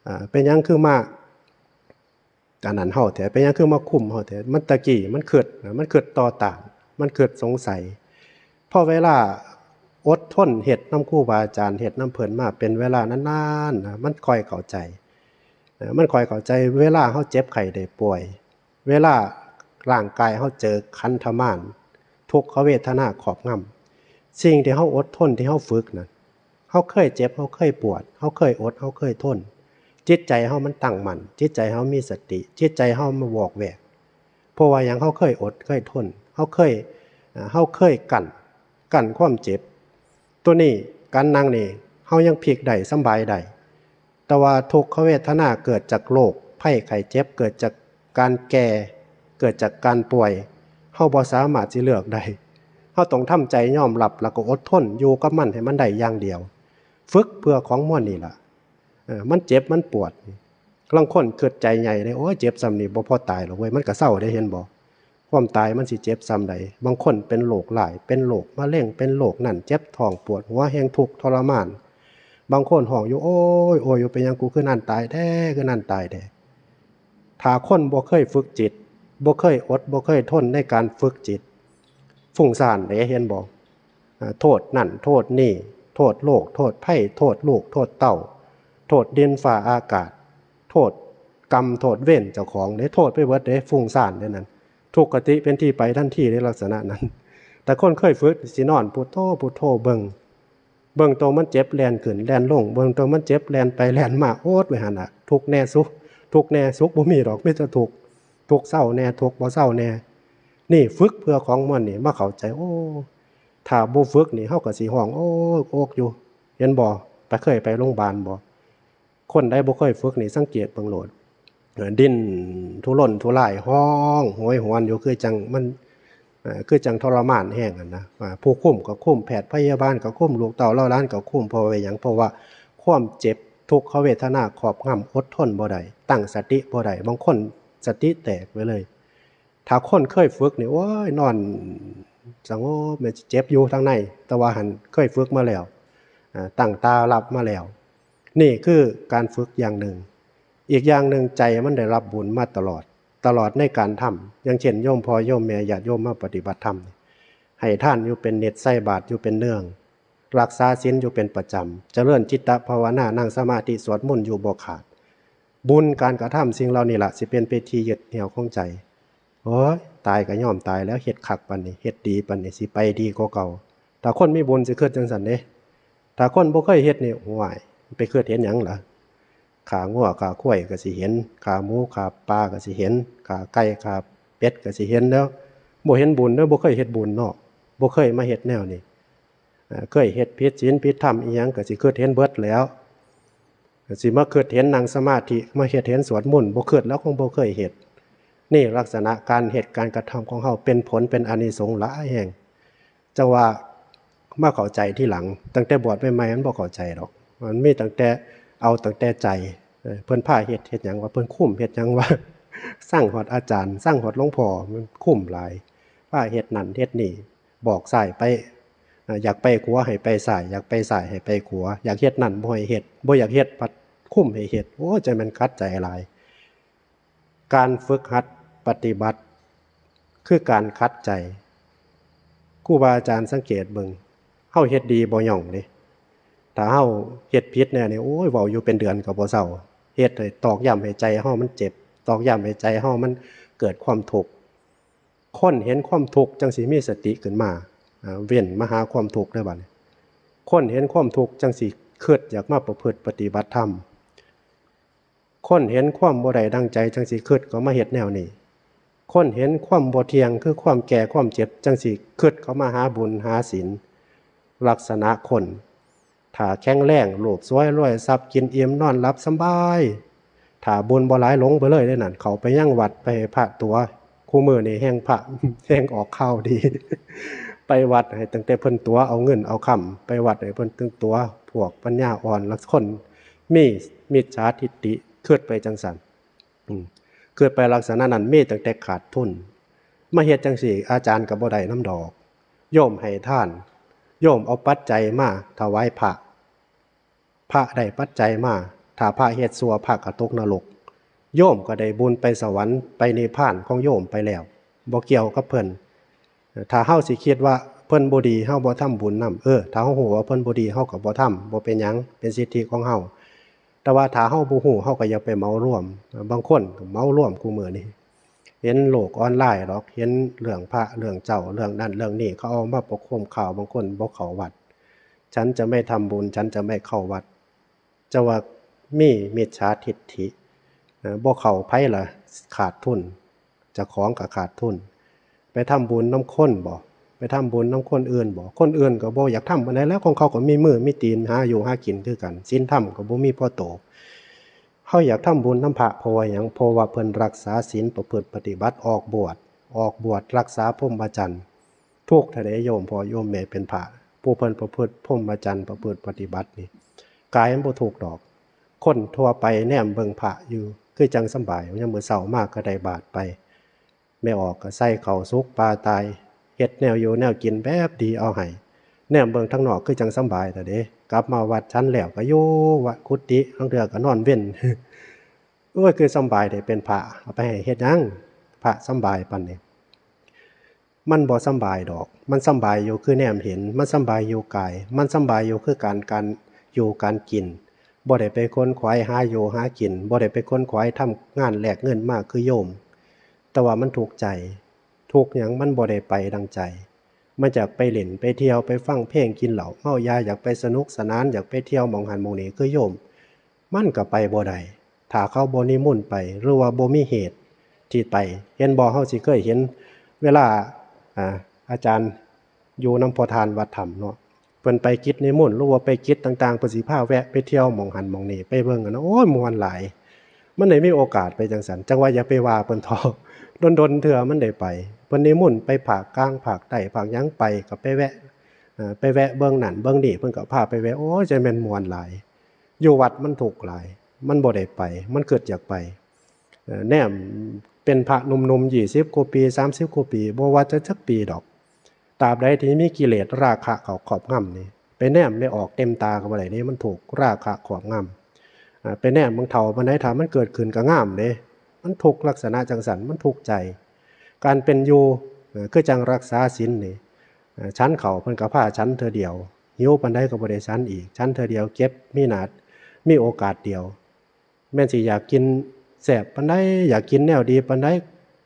อ่า เป็นหยังคือมา อันนั้นเฮาแท้ เป็นหยังคือมาคุมเฮาแท้ มันตะกี้มันคิดนะ มันคิดต่อต้าน มันคิดสงสัย พอเวลาอดทนเฮ็ดนำครูบาอาจารย์ เฮ็ดนำเพิ่นมาเป็นเวลานานๆ นะ มันค่อยเข้าใจ เอ่อ มันค่อยเข้าใจ เวลาเฮาเจ็บไข้ได้ป่วย เวลาร่างกายเฮาเจอขันธมาร ทุกขเวทนาครอบงำ สิ่งที่เฮาอดทน ที่เฮาฝึกนะ เฮาเคยเจ็บ เฮาเคยปวด เฮาเคยอด เฮาเคยทน จิตใจเฮามันตั้งมั่น จิตใจเฮามีสติ จิตใจเฮาบ่วอกแวก พ ราะว่าหยัง เฮาเคยอดเคยทน เฮาเคย เอ่อ เฮาเคยกั้น กั้นความเจ็บ ตัวนี้ การนั่งนี่ เฮายังพลิกได้ สำบายได้ แต่ว่าทุกขเวทนาเกิดจากโรคภัยไข้เจ็บ เกิดจากการแก่ เกิดจากการป่วย เฮาบ่สามารถสิเลือกได้ เฮาต้องทำใจยอมรับ แล้วก็อดทนอยู่กับมันให้มันได้อย่างเดียว ฝึกเพื่อของมวลนี่ล่ะ เออ มันเจ็บมันปวด ลางคนคิดใจใหญ่เด้ โอ้ย เจ็บส่ำนี่บ่พอตายหรอกเว้ย มันก็เซาเด้ เห็นบ่ ความตายมันสิเจ็บส่ำใด บางคนเป็นโรคร้าย เป็นโรคมะเร็ง เป็นโรคนั่น เจ็บท้องปวดหัว แฮงทุกข์ทรมาน บางคนฮ้องอยู่ โอ้ย โอ้ย อยู่เป็นหยังกูคือนั่นตายแท้ คือนั่นตายแท้ ถ้าคนบ่เคยฝึกจิต บ่เคยอด บ่เคยทนในการฝึกจิต ฟุ้งซ่านเด้ เห็นบ่ อ่า โทษนั่น โทษนี่ โทษโรค โทษภัย โทษลูก โทษเต้า โทษดินฟ้าอากาศ โทษกรรม โทษเวรเจ้าของเด้ โทษไปเบิดเด้ ฟุ้งซ่านเด้นั่น ทุกขติเป็นที่ไปทันทีเด้ ลักษณะนั้น แต่คนเคยฝึกสินอนพุทโธ พุทโธ เบิ่ง เบิ่งตัวมันเจ็บแล่นขึ้นแล่นลง เบิ่งตัวมันเจ็บแล่นไปแล่นมา อดไว้หั่นน่ะ ทุกข์แน่สุข ทุกข์แน่สุขบ่มีดอก มีแต่ทุกข์ ทุกข์เซาแน่ ทุกข์บ่เซาแน่ นี่ฝึกเพื่อของมวลนี่ มาเข้าใจ โอ้ ถ้าบ่ฝึกนี่ เฮาก็สิฮ้องโอกโอกอยู่ เห็นบ่ ไป เคยไปโรงบาลบ่ คนใดบ่เคยฝึกนี่ สังเกตเบิ่งโลด เอ่อ ดิ้นทุรนทุราย ฮ้องโหยหวนอยู่ คือจั่งมัน เอ่อ คือจั่งทรมานแฮงหั้นนะ อ่า ผู้คุมก็คุม แพทย์พยาบาลก็คุม ลูกเต้าเหล่าหลานก็คุม เพราะว่าหยัง เพราะว่าความเจ็บทุกขเวทนาครอบงำ อดทนบ่ได้ ตั้งสติบ่ได้ บางคนสติแตกไปเลย ถ้าคนเคยฝึกนี่ โอ้ย นอนสงบ มันสิเจ็บอยู่ทางใน แต่ว่าหั้นเคยฝึกมาแล้ว อ่า ตั้งตารับมาแล้ว นี่คือการฝึกอย่างหนึ่ง อีกอย่างหนึ่ง ใจมันได้รับบุญมาตลอด ตลอดในการทำ อย่างเช่น โยมพ่อโยมแม่ญาติโยมมาปฏิบัติธรรม ให้ทานอยู่เป็นนิจ ใส่บาตรอยู่เป็นเนือง รักษาศีลอยู่เป็นประจำ เจริญจิตตภาวนา นั่งสมาธิ สวดมนต์อยู่บ่ขาด บุญการกระทำสิ่งเหล่านี้ล่ะ สิเป็นเป็นที่ยึดเหนี่ยวของใจ โอ้ย ตายก็ยอมตายแล้ว เฮ็ดคักปานนี้ เฮ็ดดีปานนี้ สิไปดีกว่าเก่า ถ้าคนมีบุญสิคิดจั่งซั้นเด้ ถ้าคนบ่เคยเฮ็ดนี่ โอ้ย ไปคิดเห็นหยังล่ะ ฆ่างัวฆ่าควายก็สิเห็น ฆ่าหมูฆ่าปลาก็สิเห็น ฆ่าไก่ฆ่าเป็ดก็สิเห็นแล้ว บ่เห็นบุญเด้อ บ่เคยเฮ็ดบุญเนาะ บ่เคยมาเฮ็ดแนวนี้ เอ่อ เคยเฮ็ดผิดศีลผิดธรรมอิหยังก็สิคิดเห็นเบิดแล้ว สิมาคิดเห็นนั่งสมาธิ มาเฮ็ดเห็นสวดมนต์ บ่คิดแล้วคงบ่เคยเฮ็ด นี่ลักษณะการเฮ็ดการกระทำของเฮาเป็นผลเป็นอานิสงส์หลายแฮง จั่งว่ามาเข้าใจทีหลัง ตั้งแต่บวชใหม่ๆ มันบ่เข้าใจดอก มันมีตั้งแต่ เอาตั้งแต่ใจ เอ่อ เพิ่นพาเฮ็ด เฮ็ดหยังวะ เพิ่นคุมเฮ็ดหยังวะ ซังฮอดอาจารย์ ซังฮอดหลวงพ่อ มันคุมหลาย พาเฮ็ดนั่นเฮ็ดนี่ บอกซ้ายไป อ่า อยากไปขวาให้ไปซ้าย อยากไปซ้ายให้ไปขวา อยากเฮ็ดนั่นบ่ให้เฮ็ด บ่อยากเฮ็ดพัดคุมให้เฮ็ด โอ้ จั่งแม่นขัดใจหลาย การฝึกหัดปฏิบัติ คือการขัดใจ ครูบาอาจารย์สังเกตเบิ่ง เฮาเฮ็ดดีบ่หย่องเด้ ถ้าเฮาเฮ็ดผิดแน่นี่ โอ้ย เว้าอยู่เป็นเดือนก็บ่เซา เฮ็ดให้ตอกย้ำให้ใจเฮามันเจ็บ ตอกย้ำให้ใจเฮามันเกิดความทุกข์ คนเห็นความทุกข์จั่งสิมีสติขึ้นมา อ่า เว้นมาหาความทุกข์เด้อบัดนี้ คนเห็นความทุกข์จั่งสิคิดอยากมาประพฤติปฏิบัติธรรม คนเห็นความบ่ได้ดังใจจั่งสิคิดเข้ามาเฮ็ดแนวนี้ คนเห็นความบ่เที่ยงคือความแก่ความเจ็บจั่งสิคิดเข้ามาหาบุญหาศีล ลักษณะคน ถ้าแข็งแรง โลภสวยรวยทรัพย์ กินอิ่มนอนหลับสำบาย ถ้าบุญบ่หลายหลงไปเลยเด้นั่น เข้าไปยังวัดไปให้พระตั๋ว คู่มื้อนี้แฮ่งพระ แฮ่งออกข่าวดี ไปวัดให้ตั้งแต่เพิ่นตั๋วเอาเงินเอาคำ ไปวัดให้เพิ่นตึงตั๋ว พวกปัญญาอ่อน แล้วคนมีมิจฉาทิฏฐิ คิดไปจั่งซั้น อืม คิดไปลักษณะนั้น มีตั้งแต่ขาดทุน มาเฮ็ดจั่งซี้ อาจารย์ก็บ่ได้นำดอก โยมให้ทาน โยมเอาปัจจัยมาถวายพระ พระได้ปัจจัยมา ถ้าพระเฮ็ดชั่ว พระก็ตกนรก โยมก็ได้บุญไปสวรรค์ ไปนิพพานของโยมไปแล้ว บ่เกี่ยวกับเพิ่น ถ้าเฮาสิคิดว่าเพิ่นบ่ดี เฮาบ่ทำบุญนำ เออ ถ้าเฮาฮู้ว่าเพิ่นบ่ดี เฮาก็บ่ทำ บ่เป็นหยัง เป็นสิทธิของเฮา แต่ว่าถ้าเฮาบ่ฮู้ เฮาก็อย่าไปเหมารวม บางคนก็เหมารวมคู่มื้อนี้ เห็นโลกออนไลน์ดอก เห็นเรื่องพระ เรื่องเจ้า เรื่องนั้น เรื่องนี้ เขาเอามาประโคมข่าว บางคนบ่เข้าวัด ฉันจะไม่ทำบุญ ฉันจะไม่เข้าวัด จะว่ามีมิจฉาทิฏฐิ เอ่อ บ่เข้าไผล่ะ ขาดทุน เจ้าของก็ขาดทุน ไปทำบุญนำคนบ่ ไปทำบุญนำคนอื่นบ่ คนอื่นก็บ่อยากทำปานใดแหล้ว ของเขาก็มีมือมีตีนหาอยู่หากินคือกัน ศีลธรรมก็บ่มีพอโต เฮาอยากทำบุญนำพระ เพราะว่าหยัง เพราะว่าเพิ่นรักษาศีลประพฤติปฏิบัติ ออกบวช ออกบวชรักษาพรหมจรรย์ ทุกข์แท้เด้โยมพ่อโยมแม่เป็นพระ ผู้เพิ่นประพฤติพรหมจรรย์ประพฤติปฏิบัตินี่ กายมันบ่ทุกข์ดอก คนทั่วไปแนมเบิ่งพระอยู่ คือจั่งสำบาย ยามมื้อเช้ามาก็ได้บาตรไป แม่ออกก็ใส่ข้าวสุกปลาตาย เฮ็ดแนวอยู่แนวกินแบบดีเอาให้ แนมเบิ่งทางนอกคือจั่งสำบายแท้เด้ กลับมาวัดฉันแล้วก็อยู่วัดกุฏิ ลางเทื่อก็นอนเว็น โอ้ย คือสำบายแท้เป็นพระ เอาไปให้เฮ็ดหยัง พระสำบายปานนี้ มันบ่สำบายดอก มันสำบายอยู่คือแนมเห็น มันสำบายอยู่กาย มันสำบายอยู่คือการ การอยู่การกิน บ่ได้ไปขนขวายหาอยู่หากิน บ่ได้ไปขนขวายทำงานแลกเงินมาคือโยม แต่ว่ามันทุกข์ใจ ทุกข์หยัง มันบ่ได้ไปดังใจ มันอยากไปเล่นไปเที่ยว ไปฟังเพลง กินเหล้าเมายา อยากไปสนุกสนาน อยากไปเที่ยวหม่องหั้นหม่องนี้คือโยม มันก็ไปบ่ได้ ถ้าเขาบ่นิมนต์ไป หรือว่าบ่มีเหตุที่ไป เห็นบ่ เฮาสิเคยเห็นเวลา อ่า อาจารย์อยู่นำพ่อทานวัดถ้ำเนาะ เพิ่นไปกิจนิมนต์ หรือว่าไปกิจต่างๆ เพิ่นสิพาแวะไปเที่ยวหม่องหั้นหม่องนี้ ไปเบิ่งอะนะ โอ้ย ม่วนหลาย มันได้มีโอกาสไปจั่งซั้น จั่งว่าอย่าไปว่าเพิ่นเถาะ ดนๆ เทื่อมันได้ไป เพิ่นนิมนต์ไปภาคกลาง ภาคใต้ ภาคหยังไป ก็ไปแวะ เอ่อ ไปแวะเบิ่งนั่นเบิ่งนี่ เพิ่นก็พาไปแวะ โอ้ย จั่งแม่นม่วนหลาย อยู่วัดมันทุกข์หลาย มันบ่ได้ไป มันคิดอยากไป เอ่อ แนมเป็นพระหนุ่มๆ ยี่สิบกว่าปี สามสิบกว่าปี บ่ว่าจะจักปีดอก ตราบใดที่มีกิเลสราคะเข้าครอบงำนี่ ไปแนมแม่ออกเต็มตาก็บ่ได้นี่ มันถูกราคะครอบงำ อ่า ไปแนมเบิ่งเฒ่าปานใด ถ้ามันเกิดขึ้นก็งามเด้ มันทุกข์ลักษณะจั่งซั้น มันทุกข์ใจ การเป็นอยู่ เอ่อ คือจั่งรักษาศีลนี่ เอ่อ ฉันข้าวเพิ่นก็พาฉันเทื่อเดียว หิวปานใดก็บ่ได้ฉันอีก ฉันเทื่อเดียว เก็บ มีหน้า มีโอกาสเดียว แม่นสิอยากกินแซ่บปานใด อยากกินแนวดีปานใด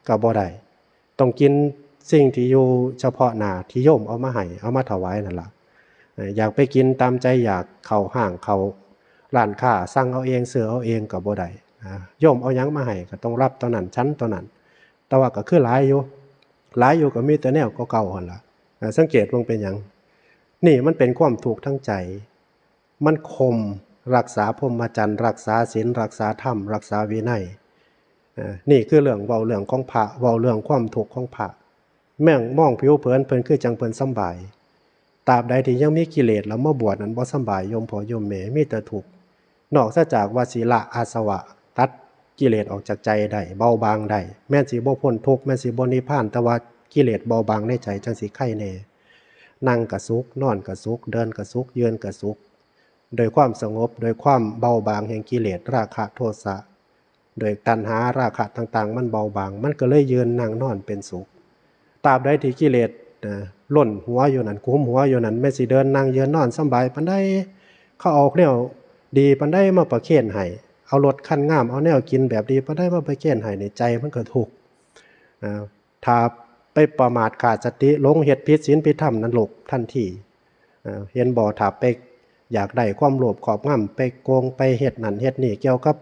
ก็บ่ได้ ต้องกินสิ่งที่อยู่เฉพาะหน้าที่โยมเอามาให้ เอามาถวายนั่นล่ะ เอ่อ อยากไปกินตามใจอยาก เข้าห้าง เข้าร้านค้า สั่งเอาเอง ซื้อเอาเองก็บ่ได้ อ่า โยมเอาหยังมาให้ก็ต้องรับเท่านั้น ฉันเท่านั้น แต่ว่าก็คือหลายอยู่ หลายอยู่ก็มีแต่แนวเก่าๆ หั่นล่ะ อ่า สังเกตเบิ่งเป็นหยัง นี่มันเป็นความทุกข์ทางใจ มันข่มรักษาพรหมจรรย์ รักษาศีล รักษาธรรม รักษาวินัย เอ่อ นี่คือเรื่องเว้าเรื่องของพระ เว้าเรื่องความทุกข์ของพระ แม่งมองผิวเผินเพิ่นคือจั่งเพิ่นสำบาย ตราบใดที่ยังมีกิเลสแล้วมาบวชนั้นบ่สำบาย โยมพ่อโยมแม่ มีแต่ทุกข์ นอกเสียจากว่าสิละอาสวะ ตัดกิเลสออกจากใจได้ เบาบางได้ แม่นสิบ่พ้นทุกข์ แม่นสิบ่นิพพาน แต่ว่ากิเลสเบาบางในใจจั่งสิไคแน่ นั่งก็สุข นอนก็สุข เดินก็สุข ยืนก็สุข โดยความสงบ โดยความเบาบางแห่งกิเลส ราคะ โทสะ โดยตัณหา ราคะต่างๆ มันเบาบาง มันก็เลยยืนนั่งนอนเป็นสุข ตราบใดที่กิเลส เอ่อ ล้นหัวอยู่นั่น กุมหัวอยู่นั่น แม่นสิเดินนั่งยืนนอนสำบายปานใด เขาเอาแนวดีปานใดมาประเคนให้ เอารถคันงาม เอาแนวกินแบบดีปานใดมาประเคนให้ ในใจมันก็ทุกข์ อ่า ถ้าไปประมาทขาดสติ หลงเฮ็ดผิดศีลผิดธรรม นรกทันที อ่า เห็นบ่ ถ้าไปอยากได้ความโลภครอบงำ ไปโกง ไปเฮ็ดนั่นเฮ็ดนี่ เกี่ยวกับ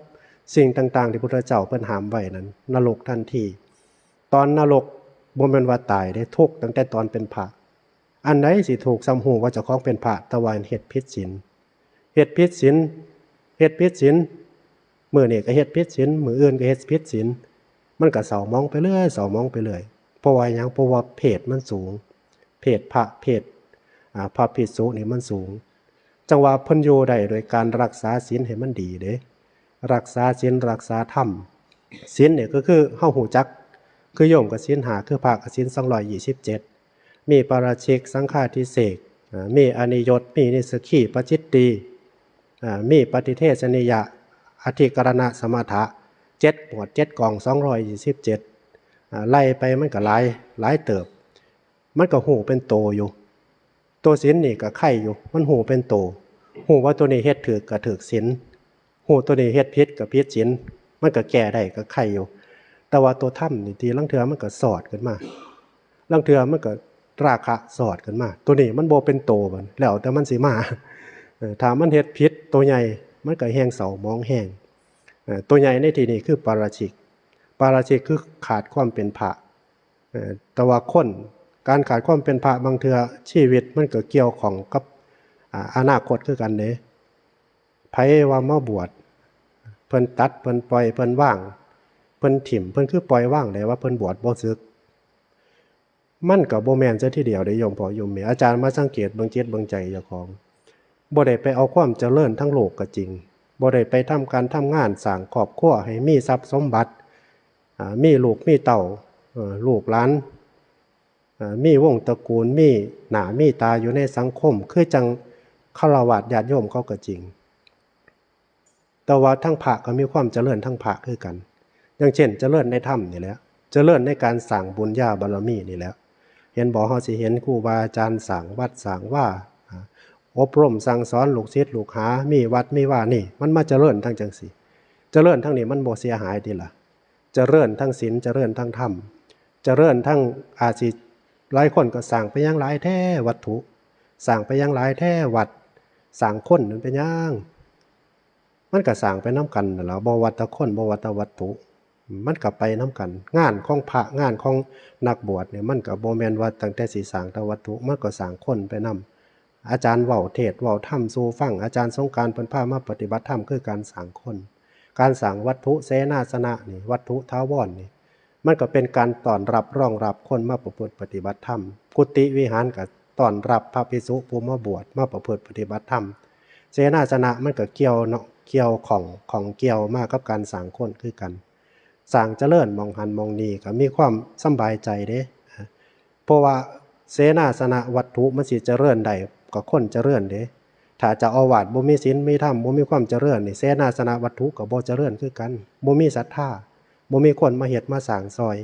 สิ่งต่างๆ ที่พุทธเจ้าเพิ่นห้ามไว้นั้น นรกทันที ตอนนรกบ่แม่นว่าตายเด้ ทุกข์ตั้งแต่ตอนเป็นพระ อันใดสิทุกข์ส่ำฮู้ว่าเจ้าของเป็นพระ แต่ว่าเฮ็ดผิดศีล เฮ็ดผิดศีล เฮ็ดผิดศีล มื้อนี้ก็เฮ็ดผิดศีล มื้ออื่นก็เฮ็ดผิดศีล มันก็เศร้าหมองไปเรื่อย เศร้าหมองไปเรื่อย เพราะว่าหยัง เพราะว่าเพศมันสูง เพศพระ เพศ อ่า พระภิกษุนี่มันสูง จั่งว่าเพิ่นอยู่ได้โดยการรักษาศีลให้มันดีเด้ รักษาศีล รักษาธรรม ศีลนี่ก็คือเฮาฮู้จัก คือโยมก็ศีลห้า คือพระก็ศีลสองร้อยยี่สิบเจ็ด มีปาราชิก สังฆาทิเสก อ่า มีอนิยต มีนิสสกี ปาจิตตี อ่า มีปฏิเทศนิยะ อธิกรณะสมถะ เจ็ดหมวด เจ็ดกอง สองร้อยยี่สิบเจ็ด อ่า ไล่ไปมันก็หลาย หลายเติบ มันก็ฮู้เป็นโตอยู่ ตัวศีลนี่ก็ไคอยู่ มันฮู้เป็นโต ฮู้ว่าตัวนี้เฮ็ดถูกก็ถูกศีล ฮู้ตัวนี้เฮ็ดผิดก็ผิดศีล มันก็แก้ได้ก็ไคอยู่ แต่ว่าตัวธรรมนี่ ที่ลางเทื่อมันก็สอดขึ้นมา ลางเทื่อมันก็ราคะสอดขึ้นมา ตัวนี้มันบ่เป็นโตบัด แล้วแต่มันสิมา เอ่อ ถ้ามันเฮ็ดผิดตัวใหญ่ มันก็แฮ่งเศร้าหมองแฮง เอ่อ ตัวใหญ่ในที่นี้คือปาราชิก ปาราชิกคือขาดความเป็นพระ เอ่อ แต่ว่าคน การขาดความเป็นพระบางเทื่อชีวิตมันก็เกี่ยวข้องกับ อ่า อนาคตคือกันเด้ ไผว่ามาบวช เพิ่นตัด เพิ่นปล่อย เพิ่นวาง เพิ่นถิ่ม เพิ่นคือปล่อยวางได้ว่าเพิ่นบวชบ่สึก มันก็บ่แม่นซะทีเดียวเด้โยมพ่อโยมแม่ อาจารย์มาสังเกตเบิ่งจิตเบิ่งใจเจ้าของ บ่ได้ไปเอาความเจริญทั้งโลกก็จริง บ่ได้ไปทำการทำงานสร้างครอบครัวให้มีทรัพย์สมบัติ อ่า มีลูกมีเต้า เอ่อ ลูกหลาน อ่า มีวงตระกูล มีหน้ามีตาอยู่ในสังคม คือจั่งฆราวาสญาติโยมเขาก็จริง แต่ว่าทั้งพระก็มีความเจริญทั้งพระคือกัน อย่างเช่น เจริญในธรรมนี่แหละ เจริญในการสร้างบุญญาบารมีนี่แหละ เห็นบ่ เฮาสิเห็นครูบาอาจารย์สร้างวัดสร้างวา อ่า อบรมสั่งสอนลูกศิษย์ลูกหา มีวัดมีวานี่ มันมาเจริญทั้งจั่งซี้ เจริญทั้งนี้มันบ่เสียหายติล่ะ เจริญทั้งศีล เจริญทั้งธรรม เจริญทั้งอาชีพ หลายคนก็สร้างไปหยังหลายแท้วัตถุ สร้างไปหยังหลายแท้วัด สร้างคนมันเป็นหยัง มันก็สร้างไปนำกันนั่นล่ะ บ่ว่าแต่คน บ่ว่าแต่วัตถุ มันก็ไปนำกัน งานของพระ งานของนักบวชเนี่ย มันก็บ่แม่นว่าตั้งแต่สิสร้างแต่วัตถุ มันก็สร้างคนไปนำ อาจารย์เว้าเทศน์เว้าธรรมสู่ฟัง อาจารย์สงกรานต์เพิ่นพามาปฏิบัติธรรม คือการสร้างคน การสร้างวัตถุเสนาสนะนี่ วัตถุถาวรนี่ มันก็เป็นการต้อนรับรองรับคนมาประพฤติปฏิบัติธรรม กุฏิวิหารก็ต้อนรับพระภิกษุผู้มาบวชมาประพฤติปฏิบัติธรรม เสนาสนะมันก็เกี่ยวเนาะ เกี่ยวข้อง ข้องเกี่ยวมากับการสร้างคนคือกัน สร้างเจริญหม่องหั้นหม่องนี่ก็มีความสำบายใจเด้ เพราะว่าเสนาสนะวัตถุมันสิเจริญได้ก็คนเจริญเด้ ถ้าเจ้าอาวาสบ่มีศีลมีธรรม บ่มีความเจริญนี่ เสนาสนะวัตถุก็บ่เจริญคือกัน บ่มีศรัทธา บ่มีคนมาเฮ็ดมาสร้างซอย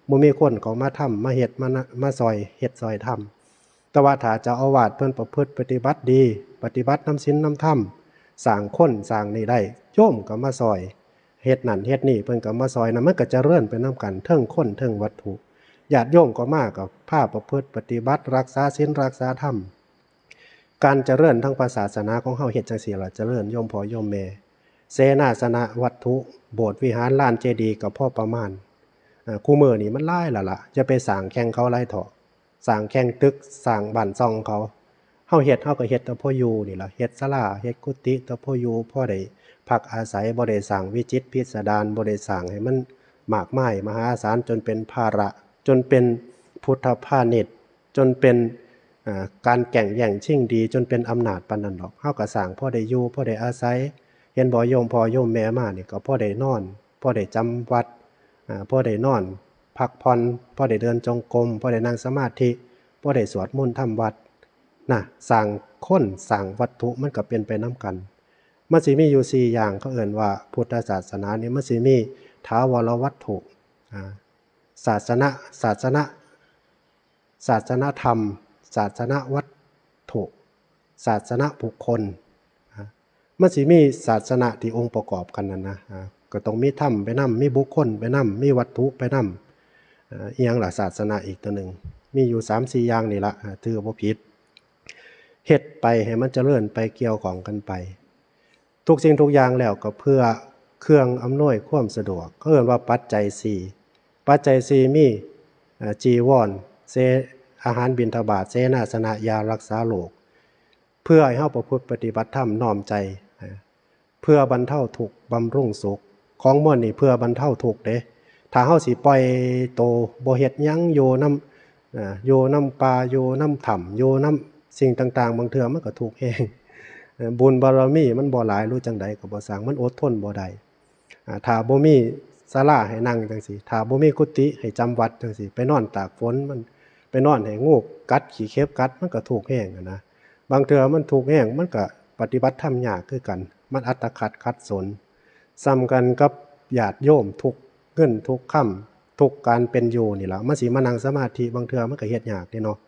บ่มีคนเข้ามาทำมาเฮ็ดมานะ มาซอยเฮ็ดซอยทำ แต่ว่าถ้าเจ้าอาวาสเพิ่นประพฤติปฏิบัติดี ปฏิบัตินำศีลนำธรรม สร้างคนสร้างนี่ได้ โยมก็มาซอย เฮ็ดนั่นเฮ็ดนี่ เพิ่นก็มาซอยนะ มันก็เจริญไปนำกัน เทิงคนเทิงวัตถุ ญาติโยมก็มาก็พาประพฤติปฏิบัติ รักษาศีลรักษาธรรม การเจริญทางพระศาสนาของเฮาเฮ็ดจั่งซี้ล่ะ เจริญโยมพ่อโยมแม่ เสนาสนะวัตถุ โบสถ์วิหารลานเจดีย์ก็พอประมาณ อ่า คู่มื้อนี้มันหลายแล้วล่ะ อย่าไปสร้างแข่งเขาหลายเถาะ สร้างแข่งตึก สร้างบ้านช่องเขา เฮาเฮ็ด เฮาก็เฮ็ดแต่พออยู่นี่ล่ะ เฮ็ดศาลา เฮ็ดกุฏิแต่พออยู่ พอได้พักอาศัย บ่ได้สร้างวิจิตรพิสดาร บ่ได้สร้างให้มันมากมายมหาศาลจนเป็นภาระ จนเป็นพุทธพาณิชย์ จนเป็น อ่า การแก่งแย่งชิงดี จนเป็นอำนาจปานนั้นดอก เฮาก็สร้างพอได้อยู่ พอได้อาศัย เห็นบ่ โยมพ่อโยมแม่มานี่ก็พอได้นอน พอได้จำวัด อ่า พอได้นอนพักผ่อน พอได้เดินจงกรม พอได้นั่งสมาธิ พอได้สวดมนต์ทำวัด น่ะ สร้างคนสร้างวัตถุมันก็เป็นไปนำกัน มันสิมีอยู่สี่อย่าง เขาเอิ้นว่าพุทธศาสนานี่มันสิมีถาวรวัตถุ อ่า ศาสนะ ศาสนะ ศาสนธรรม ศาสนวัตถุ ศาสนบุคคล อ่า มันสิมีศาสนะที่องค์ประกอบกันนั่นนะ อ่า ก็ต้องมีธรรมไปนำ มีบุคคลไปนำ มีวัตถุไปนำ อ่า อิหยังล่ะ ศาสนะอีกตัวหนึ่ง มีอยู่สามสี่อย่างนี่ละ อ่า ถือว่าบ่ผิด เฮ็ดไปให้มันเจริญไป เกี่ยวข้องกันไป ทุกสิ่งทุกอย่างแล้วก็เพื่อเครื่องอำนวยความสะดวก เขาเอิ้นว่าปัจจัยสี่ ปัจจัยสี่มี เอ่อ จีวร เส อาหารบิณฑบาต เสนาสนะ ยารักษาโรค เพื่อให้เฮาประพฤติปฏิบัติธรรมน้อมใจ เอ่อ เพื่อบรรเทาทุกข์บำรุงสุข ของมวลนี่เพื่อบรรเทาทุกข์เด้ ถ้าเฮาสิปล่อยโตบ่เฮ็ดหยังอยู่นำ อ่า อยู่นำป่า อยู่นำถ้ำ อยู่นำสิ่งต่างๆ บางเทื่อมันก็ทุกข์แฮง เอ่อ บุญบารมีมันบ่หลายหรือจั่งใดก็บ่ซัง มันอดทนบ่ได้ อ่า ถ้าบ่มีศาลาให้นั่งจั่งซี้ ถ้าบ่มีกุฏิให้จำวัดจั่งซี้ ไปนอนตากฝน มัน ไปนอนให้งูกัด ขี้เข็บกัด มันก็ทุกข์แฮงหั้นนะ บางเทื่อมันทุกข์แฮง มันก็ปฏิบัติธรรมยากคือกัน มันอัตคัดขัดสน ส่ำกันกับญาติโยมทุกข์เงินทุกข์คำ ทุกข์การเป็นอยู่นี่ล่ะ มันสิมานั่งสมาธิ บางเทื่อมันก็เฮ็ดยากเด้เนาะ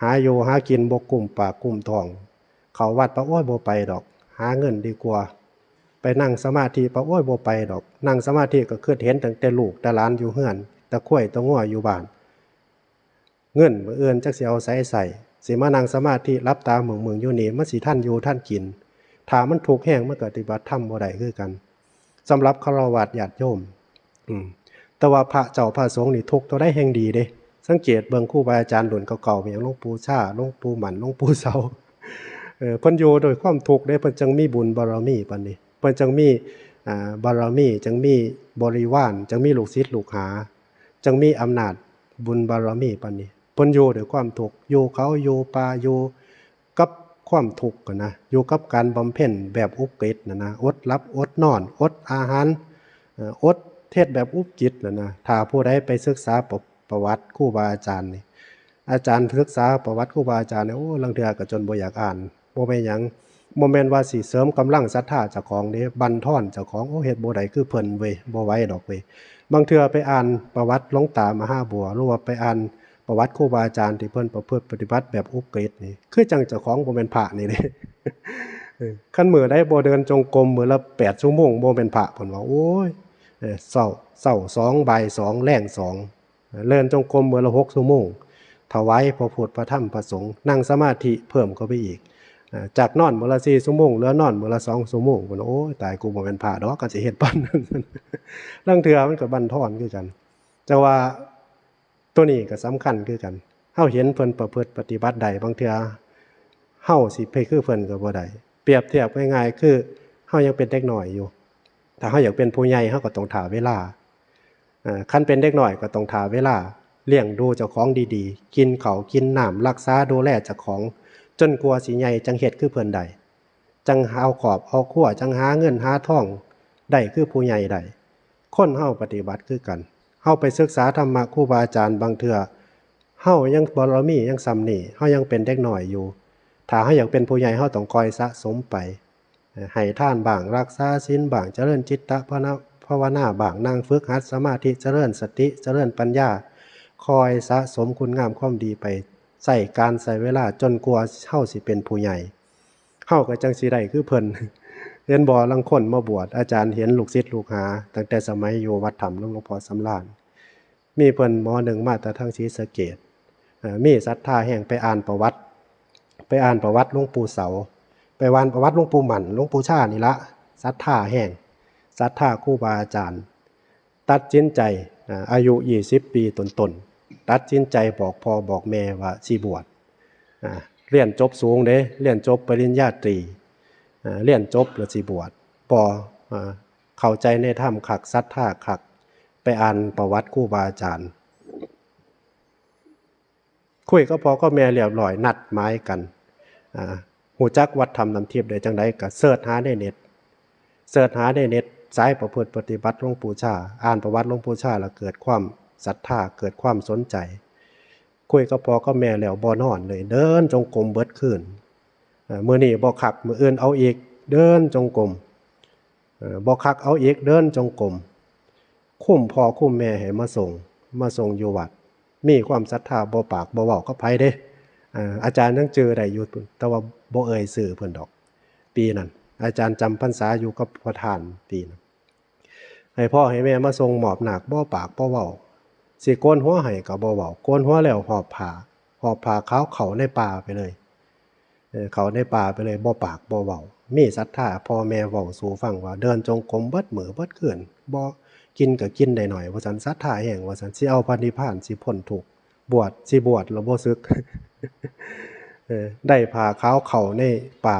หาอยู่หากินบ่กุ้มปากกุ้มท้อง เข้าวัดปะ โอ๊ย บ่ไปดอก หาเงินดีกว่า ไปนั่งสมาธิปะ โอ๊ย บ่ไปดอก นั่งสมาธิก็คิดเห็นตั้งแต่ลูกแต่หลานอยู่เฮือน แต่ควายแต่งัวอยู่บ้าน เงินมื้ออื่นจักสิเอาไสใช้ สิมานั่งสมาธิหลับตาเมืองๆ อยู่นี่ มันสิทันอยู่ทันกิน ถ้ามันทุกข์แฮง มันก็ปฏิบัติธรรมบ่ได้คือกัน สำหรับฆราวาสญาติโยม อืม แต่ว่าพระเจ้าพระสงฆ์นี่ทุกข์เท่าใดแฮ่งดีเด้ สังเกตเบิ่งครูบาอาจารย์รุ่นเก่าๆ อย่างหลวงปู่ชา หลวงปู่หมั่น หลวงปู่เสา เออ เพิ่นอยู่ด้วยความทุกข์เด้ เพิ่นจั่งมีบุญบารมีปานนี้ เพิ่นจั่งมี อ่า บารมี จั่งมีบริวาร จั่งมีลูกศิษย์ลูกหา จั่งมีอำนาจบุญบารมีปานนี้ เพิ่นอยู่ด้วยความทุกข์ อยู่เขา อยู่ป่า อยู่กับความทุกข์หั้นนะ อยู่กับการบำเพ็ญแบบอุกฤษหั้นนะ อดหลับ อดนอน อดอาหาร เอ่อ อดเฮ็ดแบบอุกฤษหั้นนะ ถ้าผู้ใดไปศึกษาประ- ประวัติครูบาอาจารย์นี่ อาจารย์ศึกษาประวัติครูบาอาจารย์นี่ โอ้ ลางเทื่อก็จนบ่อยากอ่าน บ่แม่นหยัง บ่แม่นว่าสิเสริมกำลังศรัทธาเจ้าของเด้ บั่นทอนเจ้าของ โอ้ เฮ็ดบ่ได้คือเพิ่นเว้ย บ่ไหวดอกเว้ย บางเทื่อไปอ่านประวัติหลวงตามหาบัว หรือว่าไปอ่านประวัติครูบาอาจารย์ที่เพิ่นประพฤติปฏิบัติแบบอุกฤษนี่ คือจั่งเจ้าของบ่แม่นพระนี่เด้ เออ คันมื้อใดบ่เดินจงกรมมื้อละแปดชั่วโมง บ่แม่นพระ เพิ่นว่า โอ้ย เออ เช้า เช้าสอง บ่ายสอง แลงสอง เดินจงกรมมื้อละหกชั่วโมง ถวายพระพุทธ พระธรรม พระสงฆ์ นั่งสมาธิเพิ่มเข้าไปอีก อ่า จากนอนมื้อละสี่ชั่วโมง เหลือนอนมื้อละสองชั่วโมง เพิ่นว่า โอ้ย ตาย กูบ่แม่นพระดอก คันสิเฮ็ดปานนั้น ลางเทื่อมันก็บั่นทอนคือกัน แต่ว่าตัวนี้ก็สำคัญคือกัน เฮาเห็นเพิ่นประพฤติปฏิบัติได้ บางเทื่อเฮาสิไปคือเพิ่นก็บ่ได้ เปรียบเทียบง่ายๆ คือเฮายังเป็นเด็กน้อยอยู่ ถ้าเฮาอยากเป็นผู้ใหญ่ เฮาก็ต้องท่าเวลา อ่า คันเป็นเด็กน้อยก็ต้องท่าเวลา เลี้ยงดูเจ้าของดีๆ กินข้าวกินน้ำ รักษาดูแลเจ้าของ จนกว่าสิใหญ่จั่งเฮ็ดคือเพิ่นได้ จั่งเอาขอบเอาครัว จั่งหาเงินหาทองได้คือผู้ใหญ่ได้ คนเฮาปฏิบัติคือกัน เฮาไปศึกษาธรรมะครูบาอาจารย์ บางเทื่อเฮายังบารมียังส่ำนี้ เฮายังเป็นเด็กน้อยอยู่ ถ้าเฮาอยากเป็นผู้ใหญ่ เฮาต้องคอยสะสมไป ให้ทานบ้าง รักษาศีลบ้าง เจริญจิตตะภาวนา ภาวนาบ้าง นั่งฝึกหัดสมาธิ เจริญสติ เจริญปัญญา คอยสะสมคุณงามความดีไป ใช้การใช้เวลาจนกว่าเฮาสิเป็นผู้ใหญ่ เฮาก็จั่งสิได้คือเพิ่น เห็นบ่ ลางคนมาบวช อาจารย์เห็นลูกศิษย์ลูกหา ตั้งแต่สมัยอยู่วัดถ้ำหลวง หลวงพ่อสำราญ มีเพิ่นหมอหนึ่งมาแต่ทางศรีสะเกษ เอ่อ มีศรัทธาแฮง ไปอ่านประวัติ ไปอ่านประวัติหลวงปู่เสา ไปอ่านประวัติหลวงปู่หมั่น หลวงปู่ชานี่ละ ศรัทธาแฮง ศรัทธาครูบาอาจารย์ ตัดสินใจ อ่า อายุยี่สิบปีต้นๆ ตัดสินใจบอกพ่อบอกแม่ว่าสิบวช อ่า เรียนจบสูงเด้ เรียนจบปริญญาตรี อ่า เรียนจบแล้วสิบวช พ่อ อ่า เข้าใจในธรรมคัก ศรัทธาคัก ไปอ่านประวัติครูบาอาจารย์ คุยกับพ่อกับแม่เรียบร้อย นัดหมายกัน อ่า ฮู้จักวัดถ้ำน้ำทิพย์ได้จั่งใด ก็เสิร์ชหาในเน็ต เสิร์ชหาในเน็ต สายประพฤติปฏิบัติหลวงปู่ชา อ่านประวัติหลวงปู่ชาแล้วเกิดความศรัทธา เกิดความสนใจ คุยกับพ่อกับแม่แล้วบ่นอนเลย เดินจงกรมเบิดคืน เอ่อ มื้อนี้บ่คัก มื้ออื่นเอาอีก เดินจงกรม เอ่อ บ่คัก เอาอีก เดินจงกรม คุ้มพ่อคุ้มแม่ให้มาส่ง มาส่งอยู่วัด มีความศรัทธา บ่ปากบ่เว้ากับไผเด้ เอ่อ อาจารย์ยังจื่อได้อยู่ แต่ว่าบ่เอ่ยชื่อเพิ่นดอก ปีนั้น อาจารย์จำพรรษาอยู่กับประธานปีนั้น ให้พ่อให้แม่มาส่งมอบนาค บ่ปากบ่เว้า สิโกนหัวให้ก็บ่เว้า โกนหัวแล้วหอบผ้า หอบผ้าขาวเข้าในป่าไปเลย เออ เข้าในป่าไปเลย บ่ปากบ่เว้า มีศรัทธา พ่อแม่เว้าสู่ฟังว่าเดินจงกรมเบิดมื้อเบิดคืน บ่ กินก็กินได้หน่อย ว่าซั่น ศรัทธาแฮง ว่าซั่น สิเอาพระนิพพาน สิพ้นทุกข์ บวช สิบวชแล้วบ่สึก เออ ได้ผ้าขาวเข้าในป่า